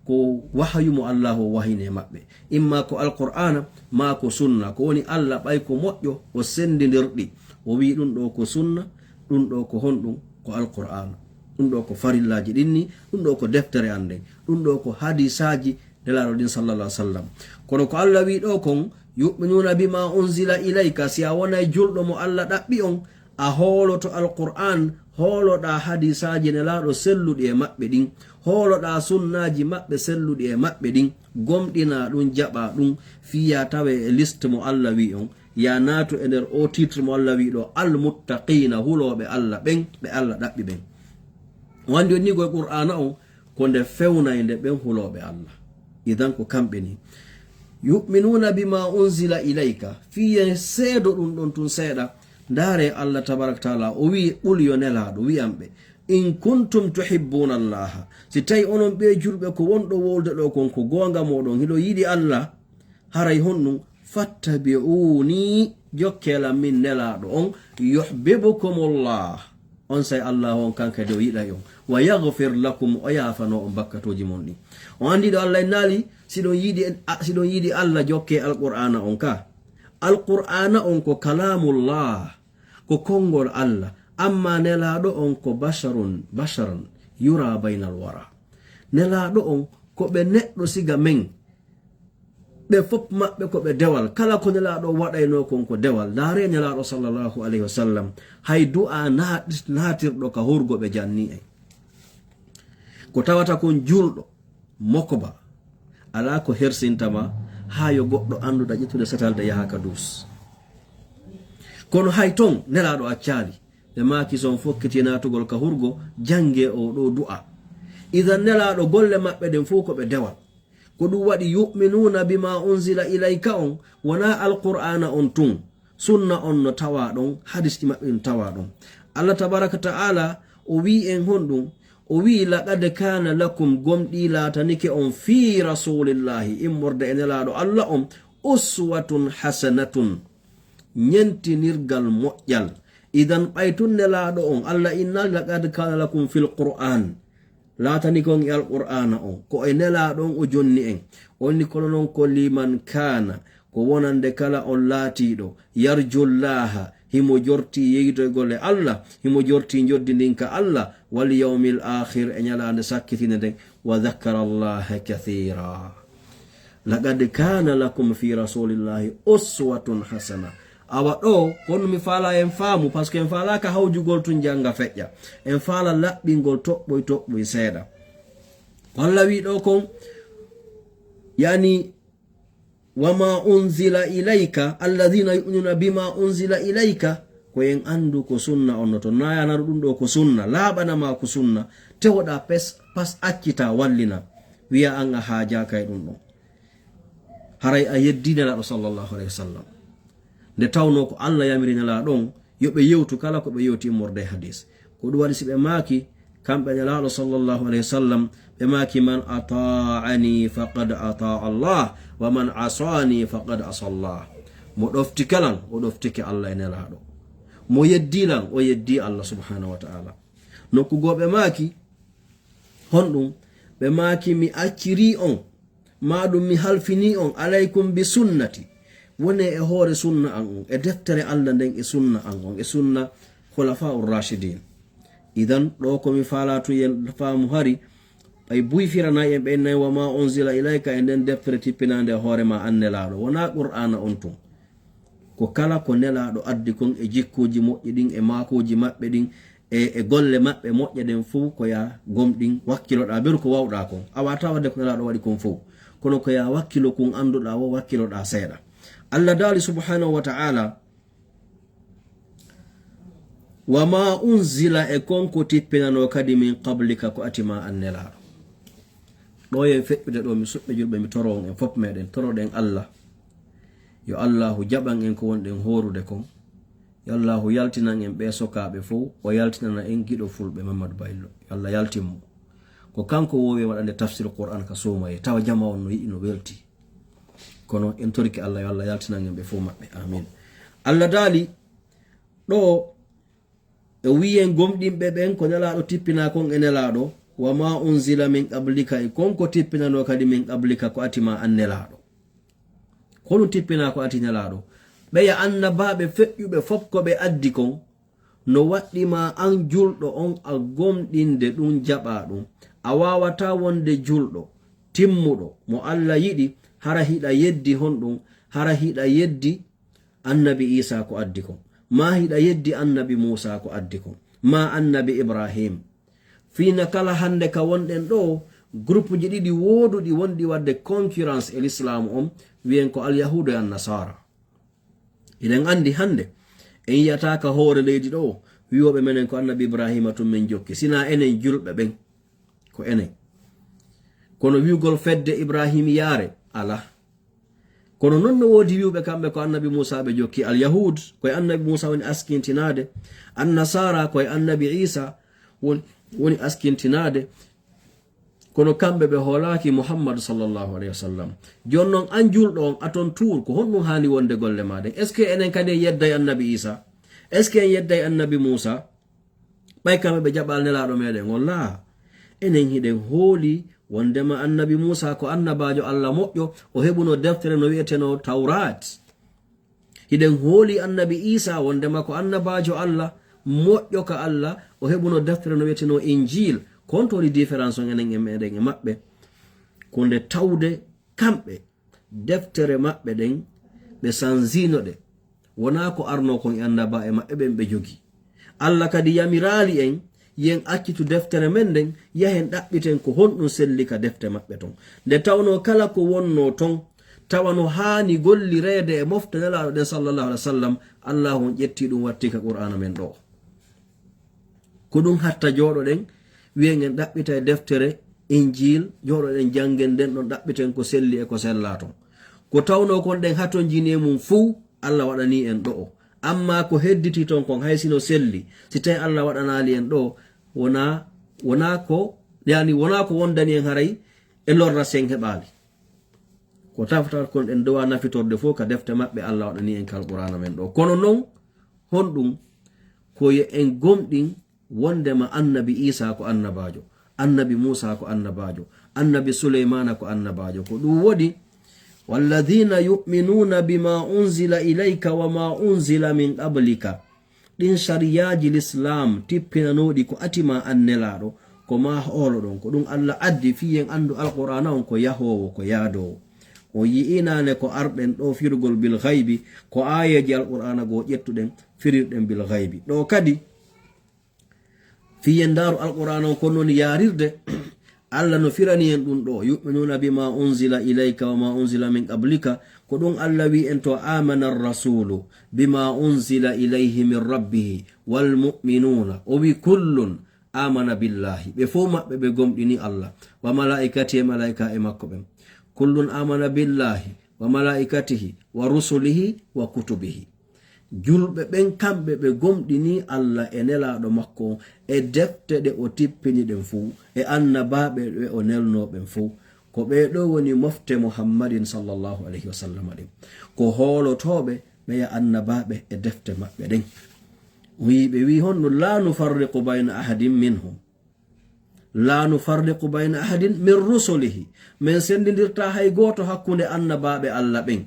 Ko wahayu mo Allahu o wahine maɓɓe. Imma ko Alqur'aana, maa ko sunna. Ko woni Allah ɓay ko moƴƴo, o sendindirɗi. O wi'i ɗum ɗo ko sunna, ɗum ɗo ko honɗum? Ko Alqur'aana. Ɗum ɗo ko farillaaji ɗin ni, ɗum ɗo ko deftere an nden. Ɗum ɗo ko hadisaaji Nelaaɗo ɗin sallallahu alaihi wasallam. Kono ko Allah wi'i ɗo kon, "Yu'minuna bima unzila ilayka", si a wonay julɗo mo Allah ɗaɓɓi on, a hooloto Alqur'aan, hooloɗaa hadisaaji Nelaaɗo selluɗi e maɓɓe ɗin, hooloɗaa sunnaaji maɓɓe selluɗi e maɓɓe ɗin, gomɗinaa ɗum, jaɓaa ɗum, fii yaa tawee e liste mo Allah wi'i on, yaa naatu e nder o titre mo Allah wi'i ɗo, Almuttaqiina, hulooɓe Allah ɓen, ɓe Allah ɗaɓɓi ɓen. O anndi on ni ko e Qur'aana on, ko nde fewnaynde ɓen hulooɓe Allah. Idan ko kamɓe ni. "Yu'minuna bima unzila ilayka", fii yen seedo ɗum ɗon tun seeɗa. Ndaare Allah tabaraka taala, o wi'i, "Qul", yo Nelaaɗo, wi'an ɓe, "In kuntum tuhibbuna Allaha", si tawi onon ɓe julɓe ko wonɗo wolde ɗo kon ko goonga moɗon, hiɗo yiɗi Allah, haray honɗum? "Fattabi'uni", jokkee lan min Nelaaɗo on, "yuhbibkumullah", on say Allah on kan kadi o yiɗay on, "wa yaghfir lakum", o yaafano on bakkatooji mon ɗin. O anndi ɗo Allah innaali, siɗon yiɗi, a, siɗon yiɗi Allah jokkee Alqur'aana on ka. Alqur'aana on ko kalamullah, ko konngol Allah, amma Nelaaɗo on ko basharun, basharan yura baynal wara. Nelaaɗo on ko ɓe neɗɗo siga men, ɓe fof maɓɓe ko ɓe dewal. Kala ko Nelaaɗo waɗaynoo kon ko dewal. Ndaaree Nelaaɗo sallallahu alayhi wa sallam, hay du'a naat-, naatirɗo ka hurgo ɓe janni en. Ko tawata kon julɗo, moko ba, alaa ko hersinta ma haa yo goɗɗo annduɗa ƴettude setalde yaha ka duus. Kono hay ton Nelaaɗo accaali. Ɓe maaki son fokkiti naatugol ka hurgo, janngee o ɗo du'a. Idan Nelaaɗo golle maɓɓe ɗen fof ko ɓe dewal. Ko ɗum waɗi, "Yu'minuna bima unzila ilayka" on, wonaa Alqur'aana on tun. Sunna on no tawaa ɗon, hadisji maɓɓe no tawaa ɗon. Allah tabaraka ta'ala o wi'i en honɗum? O wi'i, "Laqad kana lakum", gomɗii laatanike on, "fi rasulillahi", immorde e Nelaaɗo Allah on, "uswatun hasanatun", ñentinirgal moƴƴal. Idan ɓay tun Nelaaɗo on, Allah inna, "Laqad kana lakum fil Qur'an", laatani kon e Alqur'aana on, ko e Nelaaɗo on o jonni en. On ni kono non ko liman kaana, ko wonande kala on laatiiɗo, yarjullaaha, himo jorti yeydoygol e Allah, himo jorti njoddi ndin ka Allah, wal yawmil aakhir, e ñalaande sakkitinde nden, wa dhakkara Allaha kathiira. Laqad kaana lakum fi rasulillahi uswatun hasana. Awa ɗo, kono mi faala en faamu, parce que en faalaaka hawjugol tun janga feƴƴa. En faala laɓɓingol toɓɓoy toɓɓoy seeɗa. Ko Allah wi ɗo kon, yani, wa ma unzila ilayka, alladhina yu'minuna bima unzila ilayka, ko en andu ko sunna on no to. Na yanaru ɗum ɗo ko sunna, laaɓana ma ko sunna, tewoɗa pes, pas accita wallina, wiya an a haajaaka e ɗum ɗon. Haray a yeddi Nelaaɗo sallallahu alayhi wa sallam. Nde tawnoo ko Allah yamiri Nelaaɗo on, yo ɓe yewtu kala ko ɓe yewti immorde e hadis. Ko ɗum waɗi si ɓe maaki, kamɓe Nelaaɗo sallallahu alayhi wa sallam, ɓe maaki, "Man ata'ani faqad ata'a Allah, wa man asani faqad asa Allah." Mo ɗoftike lan, o ɗoftike Allah e Nelaaɗo. Mo yeddi lan, o yeddi Allah subhanahu wa ta'ala. Nokku goo ɓe maaki, honɗum? Ɓe maaki, "Mi acciri on, maa ɗum mi halfini on, alaykum bi sunnati." Wone e hoore sunna an on, e deftere Allah nden e sunna an on, e sunna Khulafa'ur Rashidin. Idan, ɗo ko mi faala tun yen faamu hari, ɓay buy firana en ɓe nay, "Wa ma unzila ilayka", e nden deftere tippinande e hoore ma an Nelaaɗo. Wonaa Qur'aana on tun. Ko kala ko Nelaaɗo addi kon e jikkuuji moƴƴi ɗin, e maakuuji maɓɓe ɗin, e, e golle maɓɓe moƴƴe ɗen fow, ko yaa gomɗin, wakkiloɗaa, beru ko wawɗaa kon. A waawataa waɗde ko Nelaaɗo waɗi kon fow. Kono ko yaa wakkilo kun annduɗaa wo, wakkiloɗaa seeɗa. Allah daali subhanahu wa ta'ala, "Wa ma unzila", e kon ko tippinanoo kadi, "min qablika", ko ati ma an Nelaaɗo. Ɗo yen feƴƴude ɗo, mi suɓɓe julɓe, mi toro on, en fof meɗen toroɗen Allah. Yo Allahu jaɓan en ko wonɗen hoorude kon. Yo Allahu yaltinan en ɓee sokaaɓe fow, o yaltinana en giɗo fulɓe Mamadou Baylo. Yo Allah yaltin mo. Ko kanko woowi waɗande tafsir Qur'an ka suumaye, tawa jama on no yiɗi, no welti. Kono en torike Allah, yo Allah yaltinan en ɓe fow maɓɓe. Amin. Allah daali ɗo, e wiyen gomɗinɓe ɓen ko Nelaaɗo tippinaa kon e Nelaaɗo, "Wa ma unzila min qablika", e kon ko tippinanoo kadi min qablika, ko ati ma an Nelaaɗo. Ko ɗum tippinaa ko ati Nelaaɗo. Ɓeya annabaaɓe feƴƴuɓe fof ko ɓe addi kon, no waɗɗi ma an julɗo on a gomɗinde ɗum, jaɓaa ɗum. A waawataa wonde julɗo timmuɗo mo Allah yiɗi, hara hiɗa yeddi honɗum, hara hiɗa yeddi Annabi Iisaa ko addi kon, maa hiɗa yeddi Annabi Muusaa ko addi kon, maa Annabi Ibraahiim. Fii na kala hannde ka wonɗen ɗoo, groupeji ɗiɗi wooduɗi wonɗi waɗde concurrence e Lislaamu on, wiyen ko Alyahuudu e Annasaara. Hiɗen anndi hannde, en yi'ataa ka hoore leydi ɗoo, wi'ooɓe menen ko Annabi Ibraahiima tun men jokki, sinaa enen julɓe ɓen, ko enen. Kono wi'ugol fedde Ibraahiimiyaare, alaa. Kono non no woodi wi'uɓe kamɓe ko Annabi Muusaa ɓe jokki. Alyahuud, ko e Annabi Muusaa woni askintinaade. Annasaara, ko e Annabi Iisaa woni, woni askintinaade. Kono kamɓe ɓe hoolaaki Muhammadu sallallahu alayhi wa sallam. Jooni non, an julɗo on, à ton tour, ko honɗum haani wonde golle maa ɗen? Est-ce que enen kadi en yedday Annabi Iisaa? Est-ce que en yedday Annabi Muusaa? Ɓay kamɓe ɓe jaɓaali Nelaaɗo meɗen on, laa. Enen hiɗen hooli wondema Annabi Muusaa ko annabaajo Allah moƴƴo, o heɓuno deftere no wi'etenoo Tawraat. Hiɗen hooli Annabi Iisaa wondema ko annabaajo Allah, moƴƴo ka Allah, o heɓuno deftere no wi'etenoo Injiil. Ko honto woni différence on enen e meɗen e maɓɓe? Ko nde tawde kamɓe deftere maɓɓe ɗen, ɓe sanziino ɗe. Wonaa ko arnoo kon e annabaaɓe maɓɓe ɓen ɓe jogii. Allah kadi yamiraali en, yen accitu deftere men nden, yahen ɗaɓɓiten ko honɗum selli ka defte maɓɓe ton. Nde tawnoo kala ko wonnoo ton, tawa no haani gollireede e mofte Nelaaɗo ɗen sallallahu alaihi wa sallam, Allaahu on ƴetti ɗum watti ka Qur'aana men ɗoo. Ko ɗum hatta jooɗoɗen, wi'en en ɗaɓɓita e deftere Injiil, jooɗoɗen janngen nden ɗon, ɗaɓɓiten ko selli e ko sellaa ton. Ko tawnoo kon ɗen hatonjini e mum fuu, Allah waɗanii en ɗo'o. Ammaa ko hedditii ton kon, hay si no selli, si tawii Allah waɗanaali en ɗo'o, wonaa, wonaa ko, yani, wonaa ko wondani en haray e lorra si en heɓaali. Ko tafata kon ɗen dowa nafitorde fof ka defte maɓɓe Allah waɗanii en ka Alqur'aana men ɗoo. Kono non, honɗum? Ko yo en gomɗin wondema Annabi Iisaa ko annabaajo. Annabi Muusa ko annabaajo, annabi Suleymaana ko annabaajo. Ko ɗum woni, "Walladhina yu'minuna bima unzila ilayka wa ma unzila min qablika." Ɗin sariyaaji Lislaam tippinanooɗi ko ati ma an Nelaaɗo, ko ma hooloɗon. Ko ɗum Allah addi fii en anndu Alqur'aana on ko yahoowo, ko yaadoowo. O yi'inaane ko arɗen ɗoo firugol bil ghaybi, ko aayeeji Alqur'aana goo ƴettuɗen, firirɗen bil ghaybi. Ɗoo kadi, fii en ndaaru Alqur'aana on ko non yaarirde, Allah no firani en ɗum ɗoo, "Yu'minuna bima unzila ilayka wa ma unzila min qablika." Ko ɗum Allah wi'i en to, "Amana ar-rasulu bima unzila ilayhi min rabbihi wal mu'minuna." O wi'i, "Kullun amana billahi." Ɓe fow maɓɓe ɓe gomɗini Allah, "wa malaikatihi," e malaa'ika e makko ɓen. "Kullun amana billahi wa malaikatihi wa rusulihi wa kutubihi." Julɓe ɓen, kamɓe ɓe gomɗini Allah e Nelaaɗo makko on, e defte ɗe o tippini ɗen fow, e annabaaɓe ɓe o nelnoo ɓen fow. Ko ɓee ɗoo woni mofte Muhammadin sallallahu alayhi wa sallam ɗen. Ko hoolotooɓe ɓeya annabaaɓe e defte maɓɓe ɗen. Wi'i ɓe wi'i honno, "La nufarriqu bayna ahadin minhum." "La nufarriqu bayna ahadin min rusulihi." Men senndindirtaa hay gooto hakkunde annabaaɓe Allah ɓen.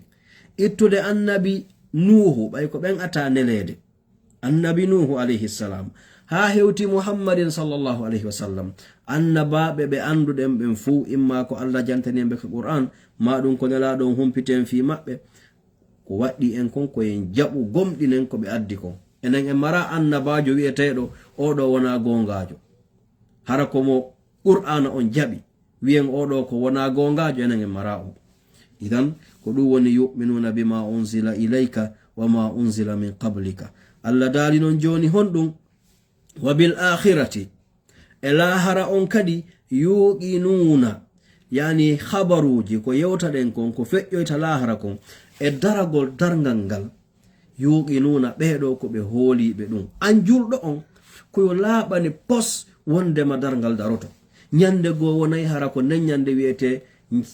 Ittude annabi Nuuhu, ɓay ko ɓen ataa neleede. Annabi Nuuhu alayhi salam, haa hewti Muhammadin sallallahu alayhi wa sallam. Annabaaɓe ɓe annduɗen ɓen fow, imma ko Allah jantani en ɓe ka Qur'an, maa ɗum ko Nelaaɗo on humpiti en fii maɓɓe. Ko waɗɗii en kon, ko en jaɓu, gomɗinen ko ɓe addi kon. Enen en maraa annabaajo wi'eteeɗo, "Oo ɗoo wonaa goongaajo." Hara ko mo Qur'aana on jaɓi, wi'en oo ɗoo ko wonaa goongaajo, enen en maraa o. Idan, ko ɗum woni, "Yu'minuna bima unzila ilayka wa ma unzila min qablika." Allah daali non jooni honɗum? "Wa bil akhirati." E laahara on kadi, "yuqinuna." Yani habaruuji ko yewtaɗen kon, ko feƴƴoyta laahara kon, e daragol darngal ngal. "Yuqinuna", ɓee ɗoo ko ɓe hooliiɓe ɗum. An julɗo on, ko yo laaɓane pos wondema darngal daroto. Ñande goo wonay hara ko nden ñande wi'etee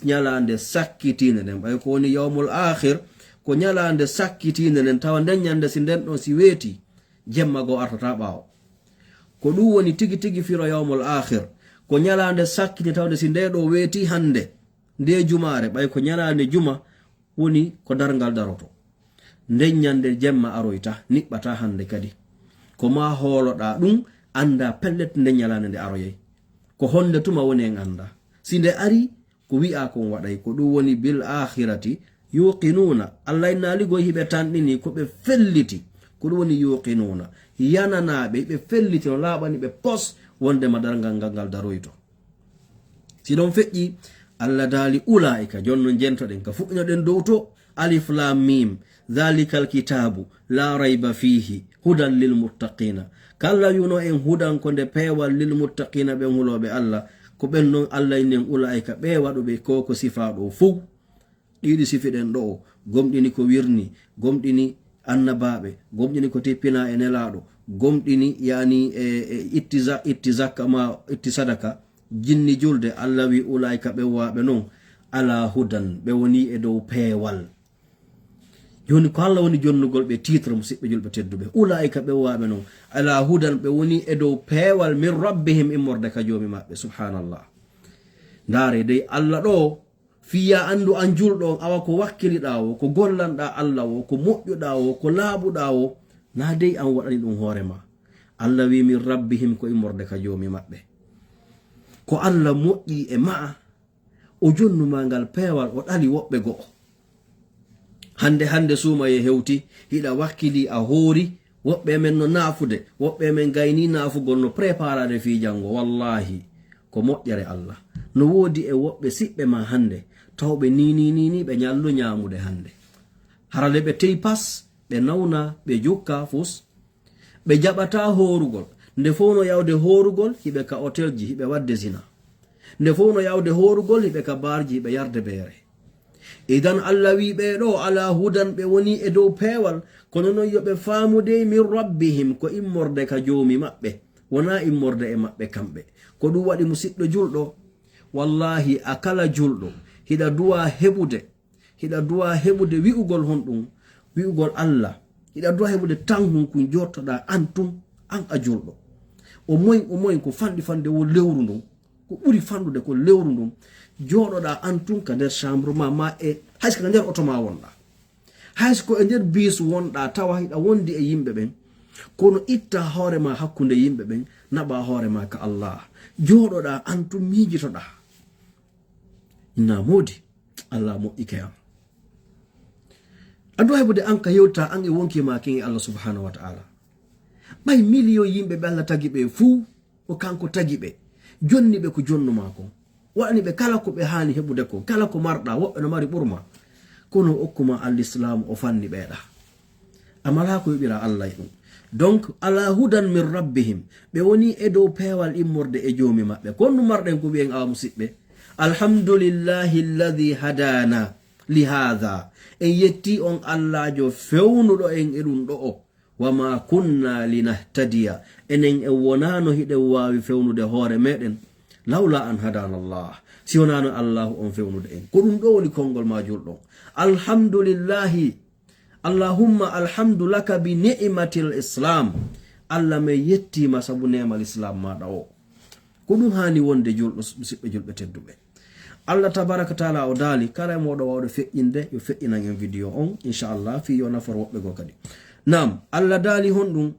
ñalaande sakkitiinde nden. Ɓay ko woni yawmul aakhir, ko ñalaande sakkitiinde nden, tawa nden ñande si nden ɗon si weetii, jemma goo artataa ɓaawo. Ko ɗum woni tigi tigi firo yawmul aakhir. Ko ñalaande sakkitiinde tawde si ndee ɗoo weetii hande, ndee jumaare, ɓay ko ñalaande juma, woni ko darngal daroto. Nden ñande jemma aroyta, niɓɓata hande kadi. Ko maa hooloɗaa ɗum, anndaa pellet nden ñalaande nde aroyay. Ko honde tuma woni en anndaa. Si nde ari, ko wi'aa kon waɗay, ko ɗum woni bil akhirati yuqinuna. Allah innaali goy hiɓe tanɗini, ko ɓe felliti. Ko ɗum woni yuqinuna. Yananaaɓe, hiɓe felliti no laaɓani ɓe pos wondema darngal ngal ngal daroyto. Si ɗon feƴƴi, Allah daali, "Ulaa'ika", jooni non jentoɗen ka fuɗɗinoɗen dow to, "Alif Laam Miim, dhaalikal kitaabu laa rayba fiihi, hudan lil muttaqiina." Kala wi'uno en hudan ko nde peewal lil muttaqiina, ɓen hulooɓe Allah, ko ɓen non Allah inni en, "Ulaa'ika", ɓe waɗuɓe ko ko sifaa ɗo fow. Ɗiɗi sifi ɗen ɗo'o, gomɗini ko wirni, gomɗini annabaaɓe, gomɗini ko tippinaa e Nelaaɗo, gomɗini, yani, e, e itti za-, itti zakka ma itti sadaka, jinni julde, Allah wi, "Ulaa'ika", ɓe waaɓe non, "alaa hudan", ɓe woni e dow peewal. Jooni ko Allah woni jonnugol ɓe titre, musiɓɓe julɓe tedduɓe. "Ulaa'ika", ɓe waaɓe non, "alaa hudan", ɓe woni e dow peewal, "min rabbihim", immorde ka Joomi maɓɓe. Subhaanallah. Ndaare dey Allah ɗo, fii yo a anndu an julɗo on, awa ko wakkiliɗaa wo, ko gollanɗaa Allah wo, ko moƴƴuɗaa wo, ko laaɓuɗaa wo, naa dey an waɗani ɗum hoore ma. Allah wi, "Min rabbihim", ko immorde ka Joomi maɓɓe. Ko Allah moƴƴi e ma'a, o jonnu ma ngal peewal, o ɗali woɓɓe go'o. Hande, hande suumayee hewti, hiɗa wakkili a hoori, woɓɓe men no naafude, woɓɓe men gayni naafugol, no préparade fii janngo. Wallaahi, ko moƴƴere Allah. No woodi e woɓɓe siɓɓe ma hande, tawɓe ni, ni, ni, ni, ɓe ñallu ñaamude hande. Hara le ɓe tey pas, ɓe nawna, ɓe jukka fus. Ɓe jaɓataa hoorugol. Nde fow no yawde hoorugol, hiɓe ka hotelji, hiɓe waɗde zina. Nde fow no yawde hoorugol, hiɓe ka baarji, hiɓe yarde beere. Idan Allah wi ɓee ɗo alaa hudan, ɓe woni e dow peewal, kono non yo ɓe faamu dey min rabbihim, ko immorde ka Joomi maɓɓe, wonaa immorde e maɓɓe kamɓe. Ko ɗum waɗi musiɗɗo julɗo, wallaahi a kala julɗo, hiɗa duwaa heɓude, hiɗa duwaa heɓude wi'ugol honɗum, wi'ugol Allah, hiɗa duwaa heɓude tan hunkun jottoɗaa an tun, an a julɗo. O moy, o moy ko fanɗi fanɗe wo lewru ndun. Ko ɓuri fanɗude ko lewru ndun, jooɗoɗaa an tun ka nder chambre ma, ma e, hay so ka nder oto ma wonɗaa. Hay so ko e nder biisu wonɗaa, tawa hiɗa wondi e yimɓe ɓen, kono itta hoore ma hakkunde yimɓe ɓen, naɓa hoore ma ka Allah. Jooɗoɗaa an tun miijitoɗaa. Inna moodi, Allah moƴƴike am. Addu'a heɓude an ka yewta an e wonki ma kin e Allah subhanahu wa ta'ala. Ɓay miliyon yimɓe ɓe Allah tagi ɓe fuu, ko kanko tagi ɓe. Jonni ɓe ko jonnu ma kon. Waɗani ɓe kala ko ɓe haani heɓude kon. Kala ko marɗa, woɓɓe no mari ɓurma. Kono o okkuma al-Islam, o fanni ɓeeɗa. A malaa ko yoɓira Allah e ɗum. Donc, ala hudan min rabbihim. Ɓe woni e dow peewal immorde e joomi maɓɓe. Ko honɗum marɗen ko wi'en awa musiɓɓe? Alhamdulillahi alladhi hadana li hadha. En yetti on Allaajo fewnuɗo en e ɗum ɗo o. Wa ma kunna linahtadiya. Enen en wonaano hiɗen waawi fewnude hoore meɗen. Lawla an hadana Allah. Si wonaano Allahu on fewnude en. Ko ɗum ɗo woni konngol ma julɗo. Alhamdulillahi. Allahumma alhamdu laka bi ni'matil Islam. Allah men yettiima sabu neema Islam maaɗa o. Ko ɗum haani wonde julɗo, musiɓɓe julɓe tedduɓe. Allah tabaraka taala o daali, kala e mooɗo wawɗo feƴƴinde, yo feƴƴinan en video on, inchallah, fii yo nafor woɓɓe goo kadi. Naam, Allah daali honɗum?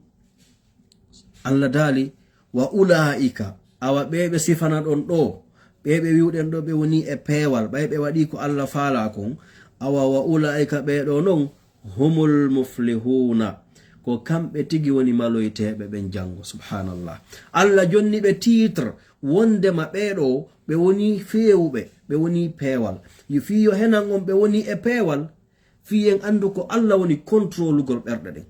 Allah daali, wa ula'ika, awa ɓe ɓe sifana ɗon ɗo, ɓe ɓe wi'uɗen ɗo ɓe woni e peewal, ɓay ɓe waɗi ko Allah faala kon, awa wa ula'ika ɓe ɗo non, humul muflihuna, ko kamɓe tigi woni maloyteeɓe ɓen janngo. Subhanallah. Allah jonni ɓe titre, wondema ɓee ɗo, ɓe woni feewuɓe, ɓe woni peewal. Yo fii yo henan on ɓe woni e peewal, fii en anndu ko Allah woni kontrolugol ɓerɗe ɗen.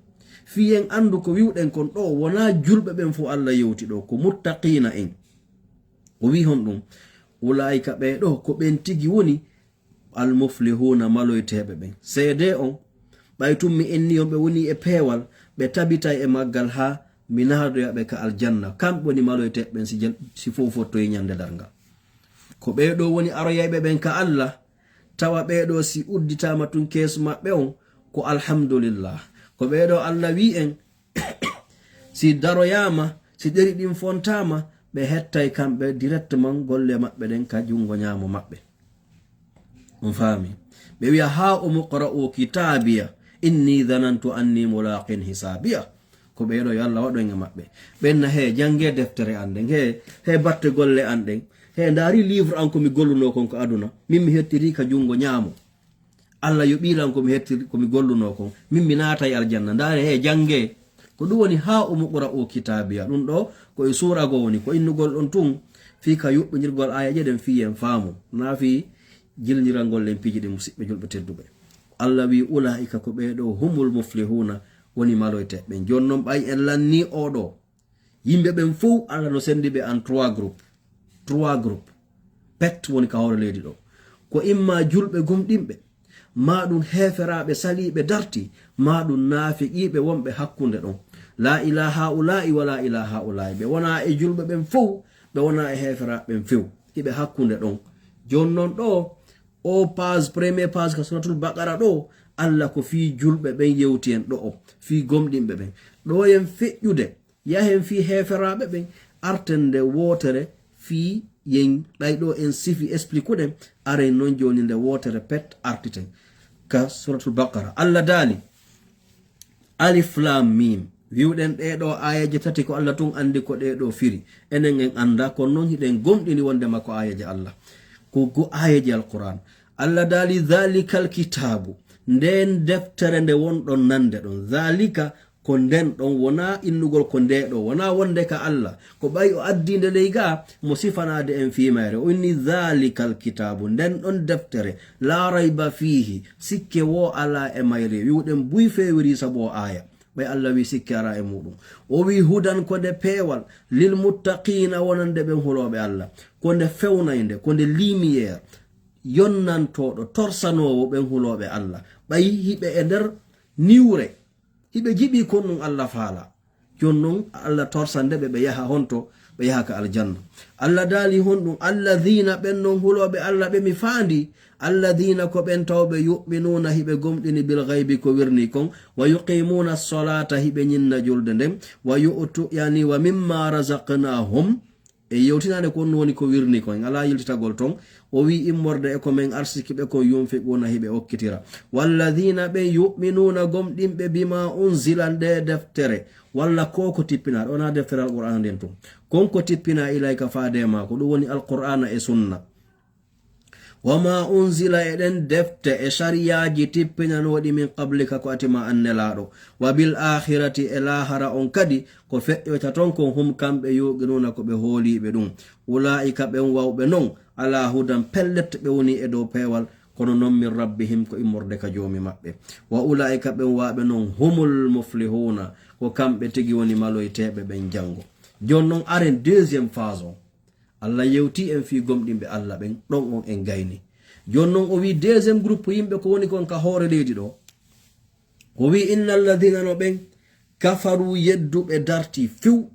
Fii en anndu ko wi'uɗen kon ɗo, wonaa julɓe ɓen fof Allah yewti ɗo, ko muttaqiina en. O wi'i honɗum? Ulaa'ika ɓee ɗo, ko ɓen tigi woni al-muflihuuna, maloyteeɓe ɓen. Seedee on, ɓay tun mi inni on ɓe woni e peewal, ɓe tabitay e maggal haa mi naadoya ɓe ka aljanna. Kamɓe woni maloyteeɓe ɓen si jel-, si fow fottoyi ñande darngal. Ko ɓee ɗo woni aroyayɓe ɓen ka Allah, tawa ɓee ɗo si udditaama tun keesu maɓɓe on, ko alhamdulillah. Ko ɓee ɗo Allah wi'i en, si daroyaama, si ɗeri ɗin fontaama, ɓe hettay kamɓe directement golle maɓɓe ɗen ka junngo ñaamo maɓɓe. On faami? Ɓe wi'a, "Haa umuqra'u kitaabiya, inni zanantu anni mulaqin hisaabiya." Ko ɓee ɗo yo Allah waɗu en e maɓɓe. Ɓen na, "He, janngee deftere an ɗen, he, he batte golle an ɗen, he, ndaari livre an ko mi gollunoo kon ko aduna, min mi hettiri ka junngo ñaamo." Allah yoɓii lan ko mi hettiri, ko mi gollunoo kon. Min mi naatay aljanna. Ndaare he, janngee. Ko ɗum woni, "Haa umuqra'u kitaabiya." Ɗum ɗo ko e suura goo woni, ko innugol ɗon tun, fii ka yuɓɓindirgol aayeeje ɗen fii en faamu. Naa fii jilnirangol len piiji ɗin, musiɓɓe julɓe tedduɓe. Allah wi'i, "Ulaa'ika ko ɓee ɗo humul muflihuuna woni maloyte ɓen." Jooni non ɓay en lannii oo ɗo. Yimɓe ɓen fow, Allah no senndi ɓe en trois groupes. Trois groupes. Pet woni ka hoore leydi ɗo. Ko imma julɓe gomɗinɓe, maa ɗum heeferaaɓe saliiɓe darti, maa ɗum naafiqiiɓe wonɓe hakkunde ɗon. Laa ilaa haa'ulaa'i wa laa ilaa haa'ulaa'i. Ɓe wonaa e julɓe ɓen fow, ɓe wonaa e heeferaaɓe ɓen few. Hiɓe hakkunde ɗon. Jooni non ɗo, o page, premier page ka Suratul Baqara ɗo, Allah ko fii julɓe ɓen yewti en ɗo o, fii gomɗinɓe ɓen. Ɗo yen feƴƴude, yahen fii heeferaaɓe ɓen, arten nde wootere fii yen, ɗay ɗo en sifi expliquuɗen, aren non jooni nde wootere pet artiten. Ka Suratul Baqara, Allah daali, Alif Laam Miim. Wi'uɗen ɗee ɗoo aayeeje tati ko Allah tun anndi ko ɗee ɗoo firi. Enen en anndaa, kono non hiɗen gomɗini wondema ko aayeeje Allah. Ko go aayeeje Alqur'aan. Allah daali, "Dhaalikal kitaabu." Nden deftere nde wonɗon nande ɗon. Dhaalika ko nden ɗon, wonaa innugol ko ndee ɗoo, wonaa wonde ka Allah. Ko ɓay o addii nde ley gaa, mo sifanaade en fii mayre. O inni, "Dhaalikal kitaabu." Nden ɗon deftere, "Laa rayba fiihi." Sikke woo alaa e mayre. Wi'uɗen buy feewiri sabu o aaya. Ɓay Allah wi'i sikke araa e muuɗum. O wi'i hudan ko nde peewal, lil muttaqiina wonande ɓen hulooɓe Allah. Ko nde fewnaynde, ko nde lumière, yonnantooɗo, torsanoowo ɓen hulooɓe Allah. Ɓay hiɓe e nder niwre, hiɓe jiɓii kon ɗum Allah faala. Jooni non Allah torsande ɓe, ɓe yaha honto? Ɓe yaha ka aljanna. Allah daali honɗum? Alladhiina, ɓen non hulooɓe Allah ɓe mi faandi. Alladhiina, ko ɓen tawɓe yu'minuuna, hiɓe gomɗini, bil ghaybi, ko wirnii kon, wa yuqiimuuna as-salaata, hiɓe ñinna julde nden, wa yu'tu, yani, wa mimma razaqnaahum, E yewtinaade ko honno woni ko wirni kon, en alaa yiltitagol ton. O wi'i immorde e ko men arsiki ɓe kon, yunfiquuna, hiɓe okkitira. Walladina, ɓen, yu'minuuna, gomɗinɓe, bima unzila, nde deftere, walla ko ko tippinaa, ɗo na deftere Alqur'aana nden tun. Kon ko tippinaa ilayka faade ma, ko ɗum woni Alqur'aana e Sunna. Wama unzila, e ɗen defte e shariyaaji tippinanooɗi, min qablika, ko atima an Nelaaɗo. Wa bil akhirati, e laahara on kadi, ko feƴƴoyta ton kon, hum, kamɓe, yuqinuuna, ko ɓe hooliiɓe ɗum. Ulaa'ika, ɓen wawɓe non, ala hudan, pellet ɓe woni e dow peewal, kono non min rabbihim, ko immorde ka Joomi maɓɓe. Wa ulaa'ika, ɓen wawɓe non, humul muflihuuna, ko kamɓe tigi woni maloyteeɓe ɓen janngo. Jooni non, aren deuxième phase on. Allah yewti en fii gomɗinɓe Allah ɓen, ɗon on en gayni. Jooni non o wi'i deuxième groupe yimɓe ko woni kon ka hoore leydi ɗo. O wi'i, inna alladina, no ɓen, kafaru, yedduɓe, darti few,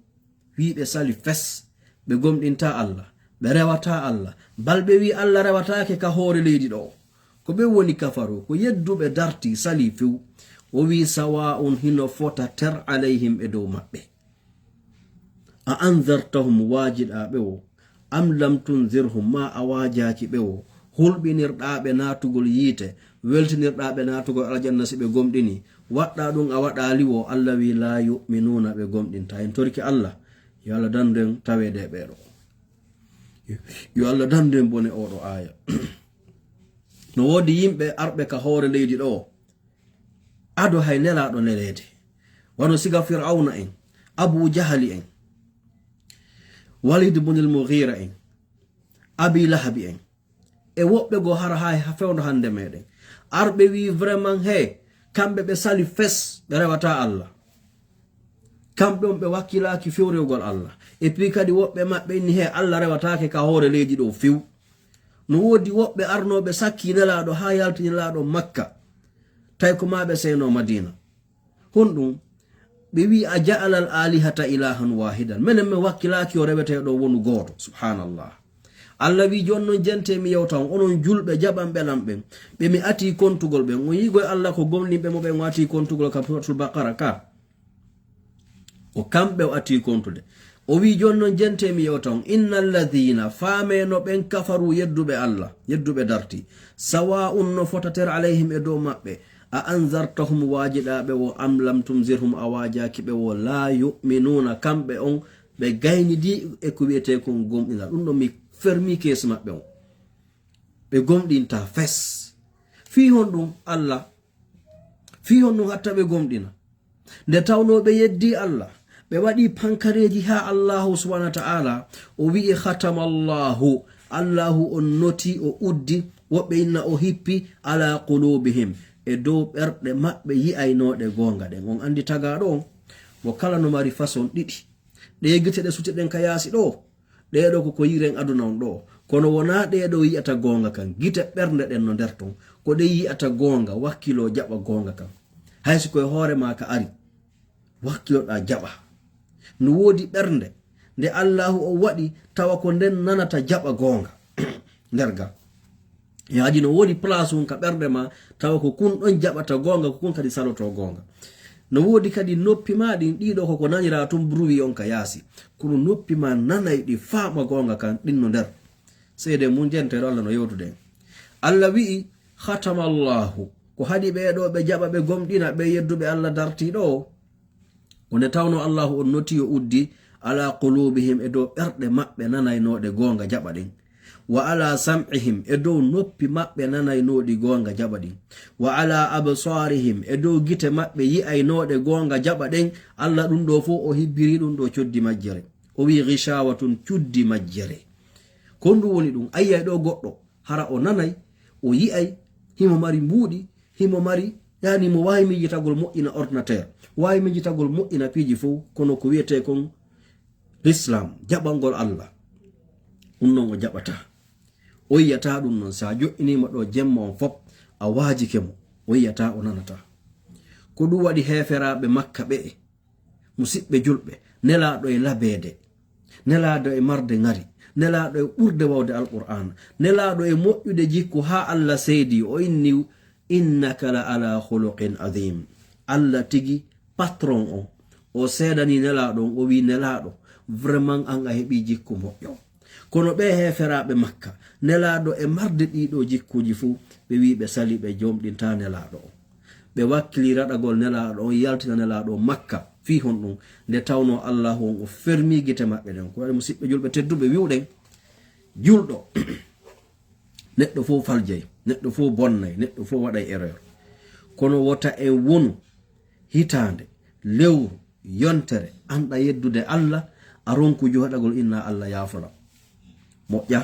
wi'i ɓe sali fes, ɓe gomɗinta Allah, ɓe rewata Allah, bal ɓe wi'i Allah rewataake ka hoore leydi ɗo. Ko ɓe woni kafaru, ko yedduɓe, darti, sali few. O wi'i, sawa'un, hino fota ter, alayhim, e dow maɓɓe. A anzartahum, waajiɗaa ɓe wo, am lam tunzirhum, ma a waajaaki ɓe wo, hulɓinirɗaa ɓe naatugol yiite, weltinirɗaa ɓe naatugol aljanna si ɓe gomɗini, waɗɗaa ɗum a waɗaali wo, Allah wi'i, laa yu'minuuna, ɓe gomɗintaa. En torike Allah, yo Allah dandu en taweede e ɓee ɗo. Yo Allah dandu en bone oo ɗo aaya. No woodi yimɓe arɓe ka hoore leydi ɗo, ado hay Nelaaɗo neleede. Wano siga Fir'awna en, Abu Jahali en, Walid ibn al-Mughira en, Abi Lahabi en, e woɓɓe goo hara hay ha fewndo hannde meɗen. Arɓe wi'i vraiment, he, kamɓe ɓe sali fes, ɓe rewataa Allah. Kamɓe on ɓe wakkilaaki few rewgol Allah. Et puis kadi woɓɓe maɓɓe inni, he, Allah rewataake ka hoore leydi ɗo few. No woodi woɓɓe arnooɓe sakki Nelaaɗo haa yalti Nelaaɗo Makka. Tawi ko maa ɓe seyno Madiina. Honɗum? Ɓe wi'i, a ja'ala al alihata ilahan wahidan. Menen men wakkilaaki o reweteeɗo wonu gooto. Subhanallah. Allah wi'i, jooni non jente mi yewta on, onon julɓe jaɓanɓe lan ɓen. Ɓe mi atii kontugol ɓen. On yi'i goy Allah ko gomɗinɓe mo ɓen o atii kontugol ka Suratul Baqara ka. Ko kamɓe o atii kontude. O wi'i, jooni non jente mi yewta on, inna alladhina, faamee no ɓen, kafaru, yedduɓe Allah, yedduɓe darti. Sawa'un, no fota ter, alayhim, e dow maɓɓe. A anzartahum, waajiɗaa ɓe wo, am lam tunzirhum, a waajaaki ɓe wo, laa yu'minuuna, kamɓe on, ɓe gaynidi e ko wi'etee kon gomɗinal. Ɗum ɗon mi fermi keesi maɓɓe on. Ɓe gomɗintaa fes. Fii honɗum Allah? Fii honɗum hatta ɓe gomɗina? Nde tawnoo ɓe yeddii Allah, ɓe waɗii pankareeji haa Allaahu subhaanahu wa ta'aala, o wi'i, khatama Allaahu, Allaahu on notii, o uddi, woɓɓe inna o hippi, ala quluubihim, e dow ɓerɗe maɓɓe yi'aynooɗe goonga ɗen. On anndi tagaaɗo on, mo kala no mari façon ɗiɗi. Ɗee gite ɗe sutirɗen ka yaasi ɗoo, ɗee ɗoo ko ko yi'ren aduna on ɗoo. Kono wonaa ɗee ɗoo yi'ata goonga kan. Gite ɓernde ɗen no nder ton. Ko ɗen yi'ata goonga, wakkiloo jaɓa goonga kan. Hay si ko e hoore maa ka ari, wakkiloɗaa jaɓa. No woodi ɓernde nde Allaahu o waɗi tawa ko nden nanata jaɓa goonga. Nder ga. Yaadi no woodi place on ka ɓernde ma, tawa ko kun ɗon jaɓata goonga, ko kun kadi saloto goonga. No woodi kadi noppi ma ɗin, ɗiɗo ko ko nanira tun bruit on ka yaasi. Kono noppi ma nanay ɗi faama goonga kan, ɗin no nder. Seede mun jente ɗo Allah no yewtude en. Allah wi'i, khatama Allahu, ko haɗi ɓee ɗoo ɓe jaɓa ɓe gomɗina ɓe yedduɓe Allah dartiiɗo o. Ko nde tawnoo Allaahu on notii o uddi, ala quluubihim, e dow ɓerɗe maɓɓe nanaynooɗe goonga jaɓa ɗen. Wa ala sam'ihim, e dow noppi maɓɓe nanaynooɗi goonga jaɓa ɗin. Wa ala absaarihim, e dow gite maɓɓe yi'aynooɗe goonga jaɓa ɗen. Allah ɗum ɗoo fof o hibbiri ɗum ɗoo coddi majjere. O wi'i ghishaawatun, cuddi majjere. Ko ndu woni ɗum? Ayyay ɗoo goɗɗo, hara o nanay, o yi'ay, himo mari mbuuɗi, himo mari, yani mo waawi miijitagol moƴƴina ordinateur, waawi miijitagol moƴƴina piiji fof, kono ko wi'etee kon l'islam, jaɓangol Allah, ɗum non o jaɓataa. O yi'ataa ɗum non, si a jo'iniima ɗoo jemma on fof, a waajike mo, o yi'ataa, o nanataa. Ko ɗum waɗi heeferaaɓe Makka ɓe'e, musiɓɓe julɓe, Nelaaɗo e labeede, Nelaaɗo e marde ŋari, Nelaaɗo e ɓurde wawde Alqur'aana, Nelaaɗo e moƴƴude jikku haa Allah seedii, o inni, innaka la ala khuluqin azim. Allah tigi, patron on, o seedanii Nelaaɗo on, o wi'i, Nelaaɗo, Vraiment an a heɓi jikku moƴƴo. Kono ɓe heeferaaɓe Makka, Nelaaɗo e marde ɗiɗo jikkuuji fuu, ɓe wi'i ɓe sali, ɓe jomɗinta Nelaaɗo on. Ɓe wakkili raɗagol Nelaaɗo on, yaltina Nelaaɗo on Makka. Fii honɗum? Nde tawnoo Allaahu on o fermii gite maɓɓe ɗen. Ko waɗi, musiɓɓe julɓe tedduɓe, wi'uɗen, julɗo, neɗɗo fof faljay, neɗɗo fof bonnay, neɗɗo fof waɗay erreur. Kono wota en wonu hitaande, lewru, yontere, anɗa yeddude Allah, a ronku jooɗagol inna Allah yaafo lam. Moƴƴa,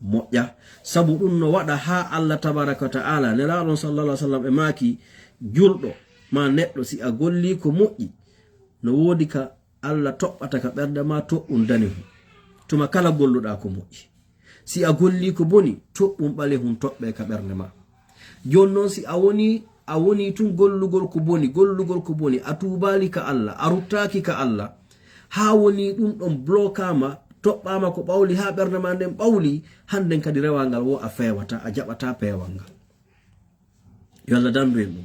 moƴƴa. Sabu ɗum no waɗa haa Allah tabaraka wa ta'ala, Nelaaɗo on sallallahu alaihi wasallam e maaki, julɗo ma neɗɗo, si a golli ko moƴƴi, no woodi ka Allah toɓɓata ka ɓernde ma, toɓɓum danehum. Tuma kala golluɗa ko moƴƴi. Si a golli ko boni, toɓɓum ɓalehum toɓɓe ka ɓernde ma. Jooni non, si a woni, a woni tun gollugol ko boni, gollugol ko boni, a tuubaali ka Allah, a ruttaaki ka Allah, haa woni ɗum ɗon blokaama, toɓɓaama ko ɓawli, haa ɓernde ma nden ɓawli, hannden kadi rewal ngal wo a feewata, a jaɓata peewal ngal. Yo Allah dandu en ɗum.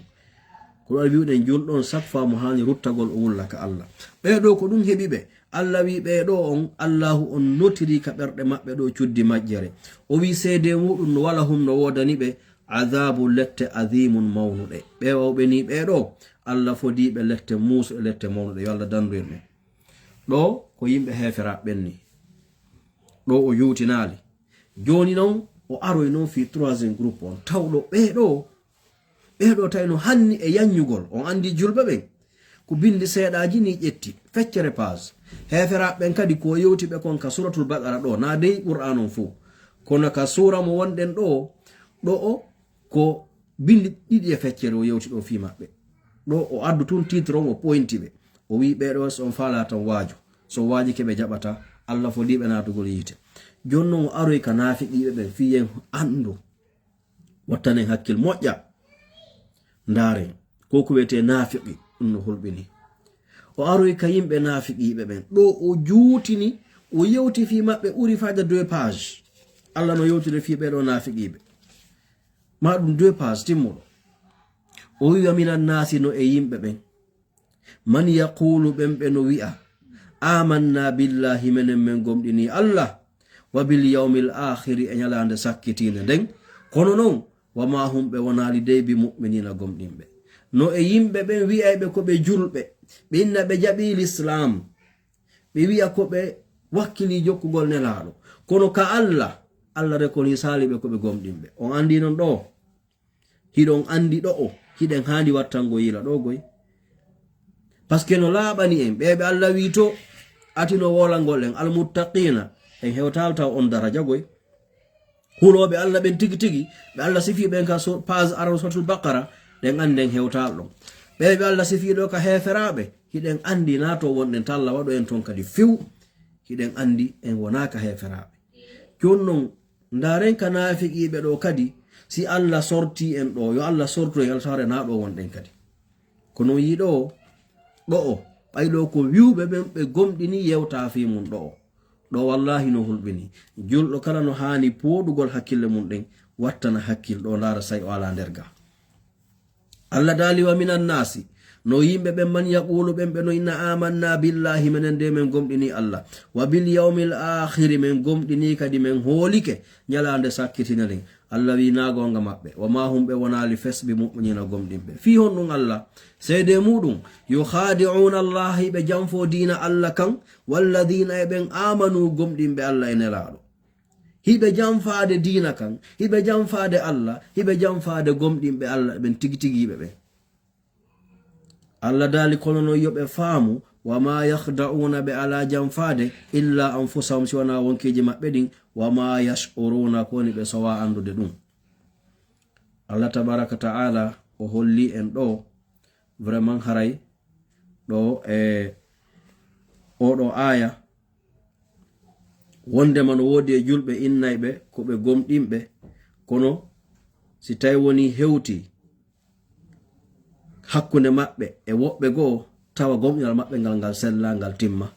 Ko ɗum waɗi wi'uɗen julɗo on, chaque fois mo haani ruttagol, o wulla ka Allah. Ɓee ɗoo ko ɗum heɓi ɓe. Allah wi'i ɓee ɗoo on, Allahu on notiri ka ɓerɗe maɓɓe ɗoo cuddi majjere. O wi'i seedee muɗum no wala hum no woodani ɓe, adhabu lette adhimun mawnuɗe. Ɓe wawɓe ni ɓee ɗoo, Allah fodii ɓe lette muusuɗe, lette mawnuɗe. Yo Allah dandu en ɗum. Ɗoo ko yimɓe heeferaaɓe ɓen ni. Ɗoo o yuutinaali. Jooni non, o aroy non fii troisième groupe on. Tawɗo ɓee ɗoo, ɓee ɗoo tawi no hanni e yanñugol. On anndi julɓe ɓen, ko binndi seeɗaaji ni ƴetti. Feccere page. Heeferaaɓe ɓen kadi ko yewti ɓe kon ka Suuratul Baqara ɗoo, naa dey Qur'aan on fow. Kono ka suura mo wonɗen ɗoo, ɗoo o ko binndi ɗiɗi e feccere o yewti ɗoo fii maɓɓe. Ɗoo o addu tun titre on, o pointi ɓe. O wi'i ɓee ɗoo, so on faalaa tan waaju. So waajike ɓe jaɓata, Allah fodii ɓe naatugol yiite. Jooni non o aroy ka naafiqiiɓe ɓen fii en anndu. Wattanen hakkil moƴƴa. Ndaaren, ko ko wiyetee naafiqi, ɗum no hulɓini. O aroy ka yimɓe naafiqiiɓe ɓen. Ɗoo o juutini, o yewti fii maɓɓe ɓuri faade deux page. Allah no yewtiri fii ɓee ɗoo naafiqiiɓe. Ma ɗum deux page timmuɗo. O wi'i, "Wa minan naasi", no e yimɓe ɓen. "Man yaqulu", ɓen ɓe no wi'a, "Amanna billahi", menen men gomɗini Allah, "wa bil yawmil akhiri", e ñalaande sakkitiinde nden. Kono non, "wa ma hum", ɓe wonaali dey "bi mu'minina", gomɗinɓe. No e yimɓe ɓen wi'ayɓe ko ɓe julɓe, ɓe inna ɓe jaɓi lislaam, ɓe wi'a ko ɓe wakkili jokkugol Nelaaɗo. Kono ka Allah, Allah rekonisaali ɓe ko ɓe gomɗinɓe. On anndi non ɗoo? Hiɗon anndi ɗoo, hiɗen haandi wattango yiila ɗoo goy. Parce que no laaɓani en, ɓee ɓe Allah wi'i to, atino woolangol en, almuttaqiina, en hewtaali taw on daraja goy. Hulooɓe Allah ɓen tigi tigi, ɓe Allah sifii ɓen ka so-, page aran Suuratul Baqara, ɗen anndi en hewtaali ɗon. Ɓee ɓe Allah sifii ɗoo ka heeferaaɓe, hiɗen anndi naa to wonɗen, talla waɗo en ton kadi few, hiɗen anndi en wonaaka heeferaaɓe. Jooni non, ndaaren ka naafiqiiɓe ɗoo kadi, si Allah sortii en ɗoo, yo Allah sortu en, altare naa ɗoo wonɗen kadi. Kono yii ɗoo, ɗoo, ɓay ɗoo ko wi'uɓe ɓen ɓe gomɗini yewtaa fii mun ɗoo. Ɗoo wallaahi no hulɓini. Julɗo kala no haani pooɗugol hakkille mun ɗen, wattana hakkil ɗoo, ndaara say o alaa nder ga. Allah daali, "Wa minan naasi", no yimɓe ɓen, "man yaqulu", ɓen ɓe no inna, "Amanna billahi", menen de men gomɗini Allah, "wa bil yawmil akhiri", men gomɗini kadi, men hoolike ñalaande sakkitinere nden. Allah wi'i naa goonga maɓɓe, "wa ma hum", ɓe wonaali fes, "bi mu'minina", gomɗinɓe. Fii honɗum Allah? Seedee muɗum, "yukhadi'una Allah", hiɓe janfoo diina Allah kan, "walladhina", e ɓen, "amanu", gomɗinɓe Allah e Nelaaɗo. Hiɓe janfaade diina kan, hiɓe janfaade Allah, hiɓe janfaade gomɗinɓe Allah ɓen tigi tigiiɓe ɓen. Allah daali, kono non yo ɓe faamu, "wa ma yakhda'una", ɓe alaa janfaade, "illa anfusahum", si wanaa wonkiiji maɓɓe ɗin, "wa ma yash'uruna", ko woni ɓe sowaa anndude ɗum. Allah tabaraka ta'ala o holli en ɗoo, vraiment haray ɗoo e oo ɗoo aaya, wondema no woodi e julɓe innayɓe ko ɓe gomɗinɓe, kono si tawi woni hewti hakkunde maɓɓe e woɓɓe goo, tawa gomɗinal maɓɓe ngal, ngal sellaa, ngal timma.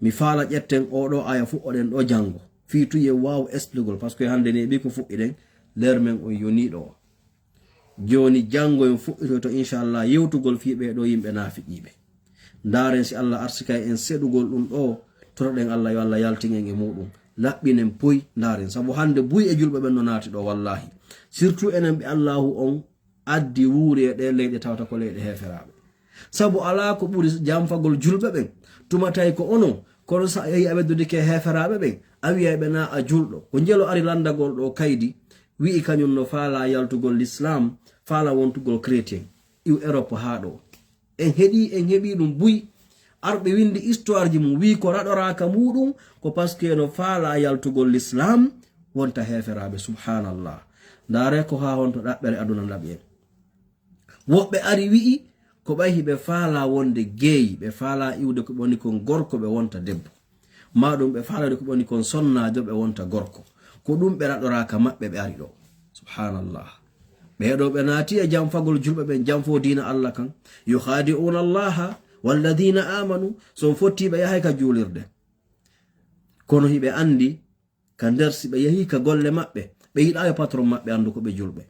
Mi faala ƴetten oo ɗoo aaya fuɗɗoɗen ɗoo janngo, fii tun en waawa esplugol, parce que hannde ni ɓi ko fuɗɗiɗen, leer men on yonii ɗoo. Jooni janngo en fuɗɗitoyto, inchallah, yewtugol fii ɓee ɗoo yimɓe naafiqiiɓe. Ndaaren si Allah arsikay en seɗugol ɗum ɗo, toroɗen Allah yo Allah yaltin en e muɗum. Laɓɓinen poy, ndaaren. Sabu hannde buy e julɓe ɓen no naati ɗo, wallahi. Surtout enen ɓe Allahu on addi wuuri e ɗe leyɗe tawata ko leyɗe heeferaaɓe. Sabu alaa ko ɓuri janfagol julɓe ɓen. Tuma tawi ko onon, kono sa a yehi a weddodike e heeferaaɓe ɓen, a wiyay ɓe na a julɗo. Ko njelo ari lanndagol ɗo kaydi, wi'i kañum no faalaa yaltugol l'islam, faalaa wontugol chrétien. Iw Europe haa ɗo. En heɗii, en heɓii ɗum buy. Arɓe winndi histoire ji mum, wi'i ko raɗoraaka muɗum, ko parce que no faalaa yaltugol l'islam, wonta heeferaaɓe, subhanallah. Ndaare ko haa honto ɗaɓɓere aduna laɓi en. Woɓɓe ari wi'i, ko ɓay hiɓe faalaa wonde geeyi, ɓe faalaa iwde ko ɓe woni kon gorko, ɓe wonta debbo. Maa ɗum ɓe faalaa iwde ko ɓe woni kon sonnaajo, ɓe wonta gorko. Ko ɗum ɓe raɗoraaka maɓɓe ɓe ari ɗo. Subhanallah. Ɓee ɗo ɓe naati e janfagol julɓe ɓen, janfo diina Allah kan. Yukhadi'una Allaha walladhina amanu, so on fotti ɓe yahay ka juulirde. Kono hiɓe anndi ka nder si ɓe yehii ka golle maɓɓe, ɓe yiɗaa yo patron maɓɓe anndu ko ɓe julɓe.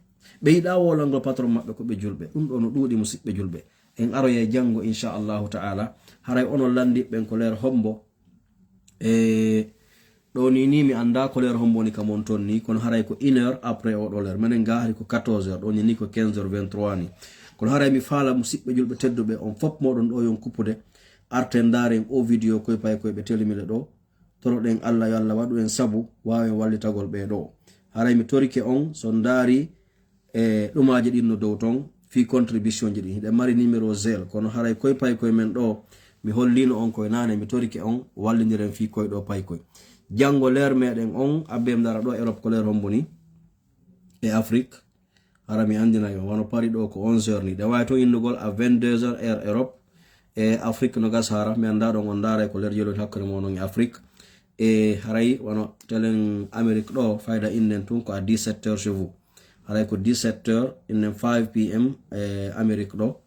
Ɓe yiɗaa wolangol patron maɓɓe ko ɓe julɓe. Ɗum ɗo no ɗuuɗi musiɓɓe julɓe. En aroyay janngo, inchallahu ta'ala. Haray onon lanndiɓɓe ɓen ko leer hombo. E ɗo ni, ni mi annda ko leer hombo woni ka mon ton ni, kono haray ko une heure après o ɗo leer. Menen ga hari ko quatorze heures, ɗo ni, ni ko quinze heures vingt-trois ni. Kono haray mi faala musiɓɓe julɓe tedduɓe, on fop moɗon ɗo yon kuppude. Arten ndaaren o vidéo koy pay koy ɓe telimile ɗo. Toroɗen Allah yo Allah waɗu en sabu waawen wallitagol ɓee ɗo. Haray mi torike on, so ndaari e ɗumaaji ɗin no dow ton, fii contribution ji ɗin. Hiɗen mari numéro Zelle, kono haray koy pay koy men ɗo, mi holliino on koy naane, mi torike on, wallindiren fii koy ɗo pay koy. Janngo leer meɗen on, abbe mi ndaara ɗo Europe ko leer hombo ni? E Afrique, hara mi anndinay on, wano Paris ɗo ko onze heures ni. Ɗe waawi ton innugol à vingt-deux heures heure Europe, e Afrique no gas hara, mi annda ɗon on ndaaray ko leer jolol hakkunde mon on e Afrique. E haray wano telen Amérique ɗo, fayda innen tun ko à dix-sept heures chez vous. Haray ko dix-sept heures, innen five P M e Amérique ɗo.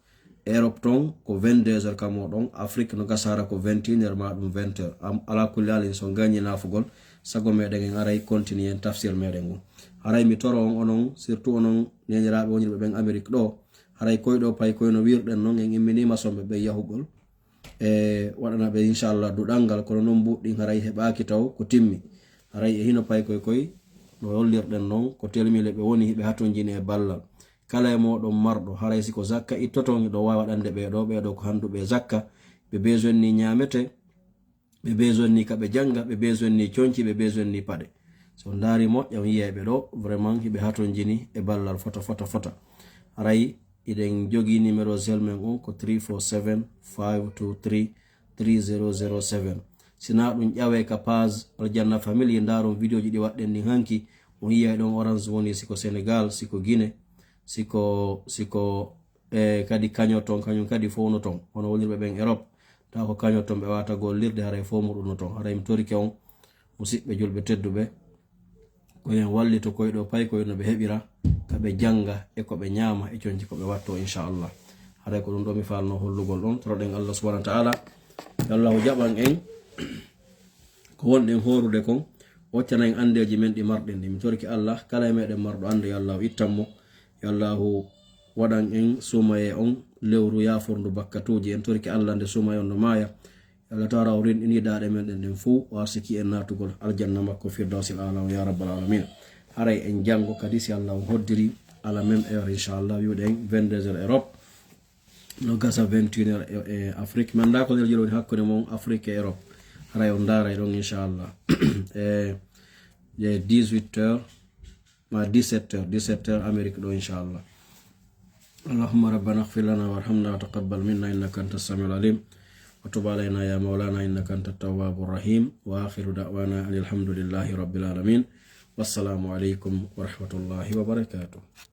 Europe ton ko vingt-deux heures kamo ɗon, Afrique no gas hara ko vingt et une heures ma ɗum vingt heures. Am, ala kulli halin so gañi nafugol, sago meɗen en aray continue en tafsir meɗen on. Haray mi toro on onon, surtout onon neniraaɓe wonirɓe ɓen Amérique ɗo, haray koy ɗo pay koy no wirɗen non, en immini masonɓe ɓe yahugol. E waɗana ɓe inchallah duɗal ngal, kono non mbuɗɗin haray heɓaaki taw ko timmi. Haray e hino pay koy koy no hollirɗen non, ko telmile ɓe woni hiɓe hatonjini e ballal. Kala e moɗon marɗo, haray si ko zakka ittoton, hiɗo waawi waɗande ɓee ɗo, ɓee ɗo ko handuɓe e zakka, ɓe besoin ni ñaamete, ɓe besoin ni ka ɓe jannga, ɓe besoin ni conci, ɓe besoin ni paɗe. So on ndaari moƴƴa, on yiyay ɓe ɗo, vraiment hiɓe hatonjini e ballal fota, fota, fota. Haray iɗen jogii numéro Zelle men on ko three four seven, five two three, three zero zero seven. Si na ɗum ƴawee ka page Aljanna Family, ndaaron vidéo ji ɗi waɗɗen ɗin hanki, on yiyay ɗon Orange Money, siko Sénégal, siko Guinée, siko, siko, e, kadi kaño ton, kañum kadi fof no ton. Hono wonirɓe ɓen Europe, tawa ko kaño ton ɓe wata gollirde, haray fof muɗum no ton. Haray mi torike on, musiɓɓe julɓe tedduɓe, ko en wallito koy ɗo pay koy no ɓe heɓira, ka ɓe jannga e ko ɓe ñaama e conci ko ɓe watto, inchallah. Haray ko ɗum ɗo mi faalno hollugol ɗon. Toroɗen Allah subhanahu wa ta'ala, yo Allahu jaɓan en ko wonɗen hoorude kon, occana en anndeeji men ɗi marɗen ɗi. Mi torike Allah, kala e meɗen marɗo annde, yo Allahu ittan mo, yo Allahu waɗan en suumayee on lewru yaaforndu bakkatuuji. En torike Allah nde suumayee on no maaya, yo Allah taala o rinɗini daaɗe men ɗen ɗen fuu, o arsiki en naatugol aljanna makko firdawsil aala on, ya rabbal alamin. Haray en janngo kadi, si Allah on hoddiri, à la même heure, inchallah, wi'uɗen vingt-deux heures Europe, no gasa vingt et une heures e, e Afrique. Mi annda ko nder jiro woni hakkunde mon Afrique e Europe. Haray on ndaaray ɗon, inchallah. E, e dix-huit heures, ma dix-sept heures, dix-sept heures Amérique ɗo, inchallah. اللهم ربنا اغفر لنا وارحمنا وتقبل منا إنك أنت السميع العليم وتب علينا يا مولانا إنك أنت التواب الرحيم وآخر دعوانا أن الحمد لله رب العالمين والسلام عليكم ورحمة الله وبركاته.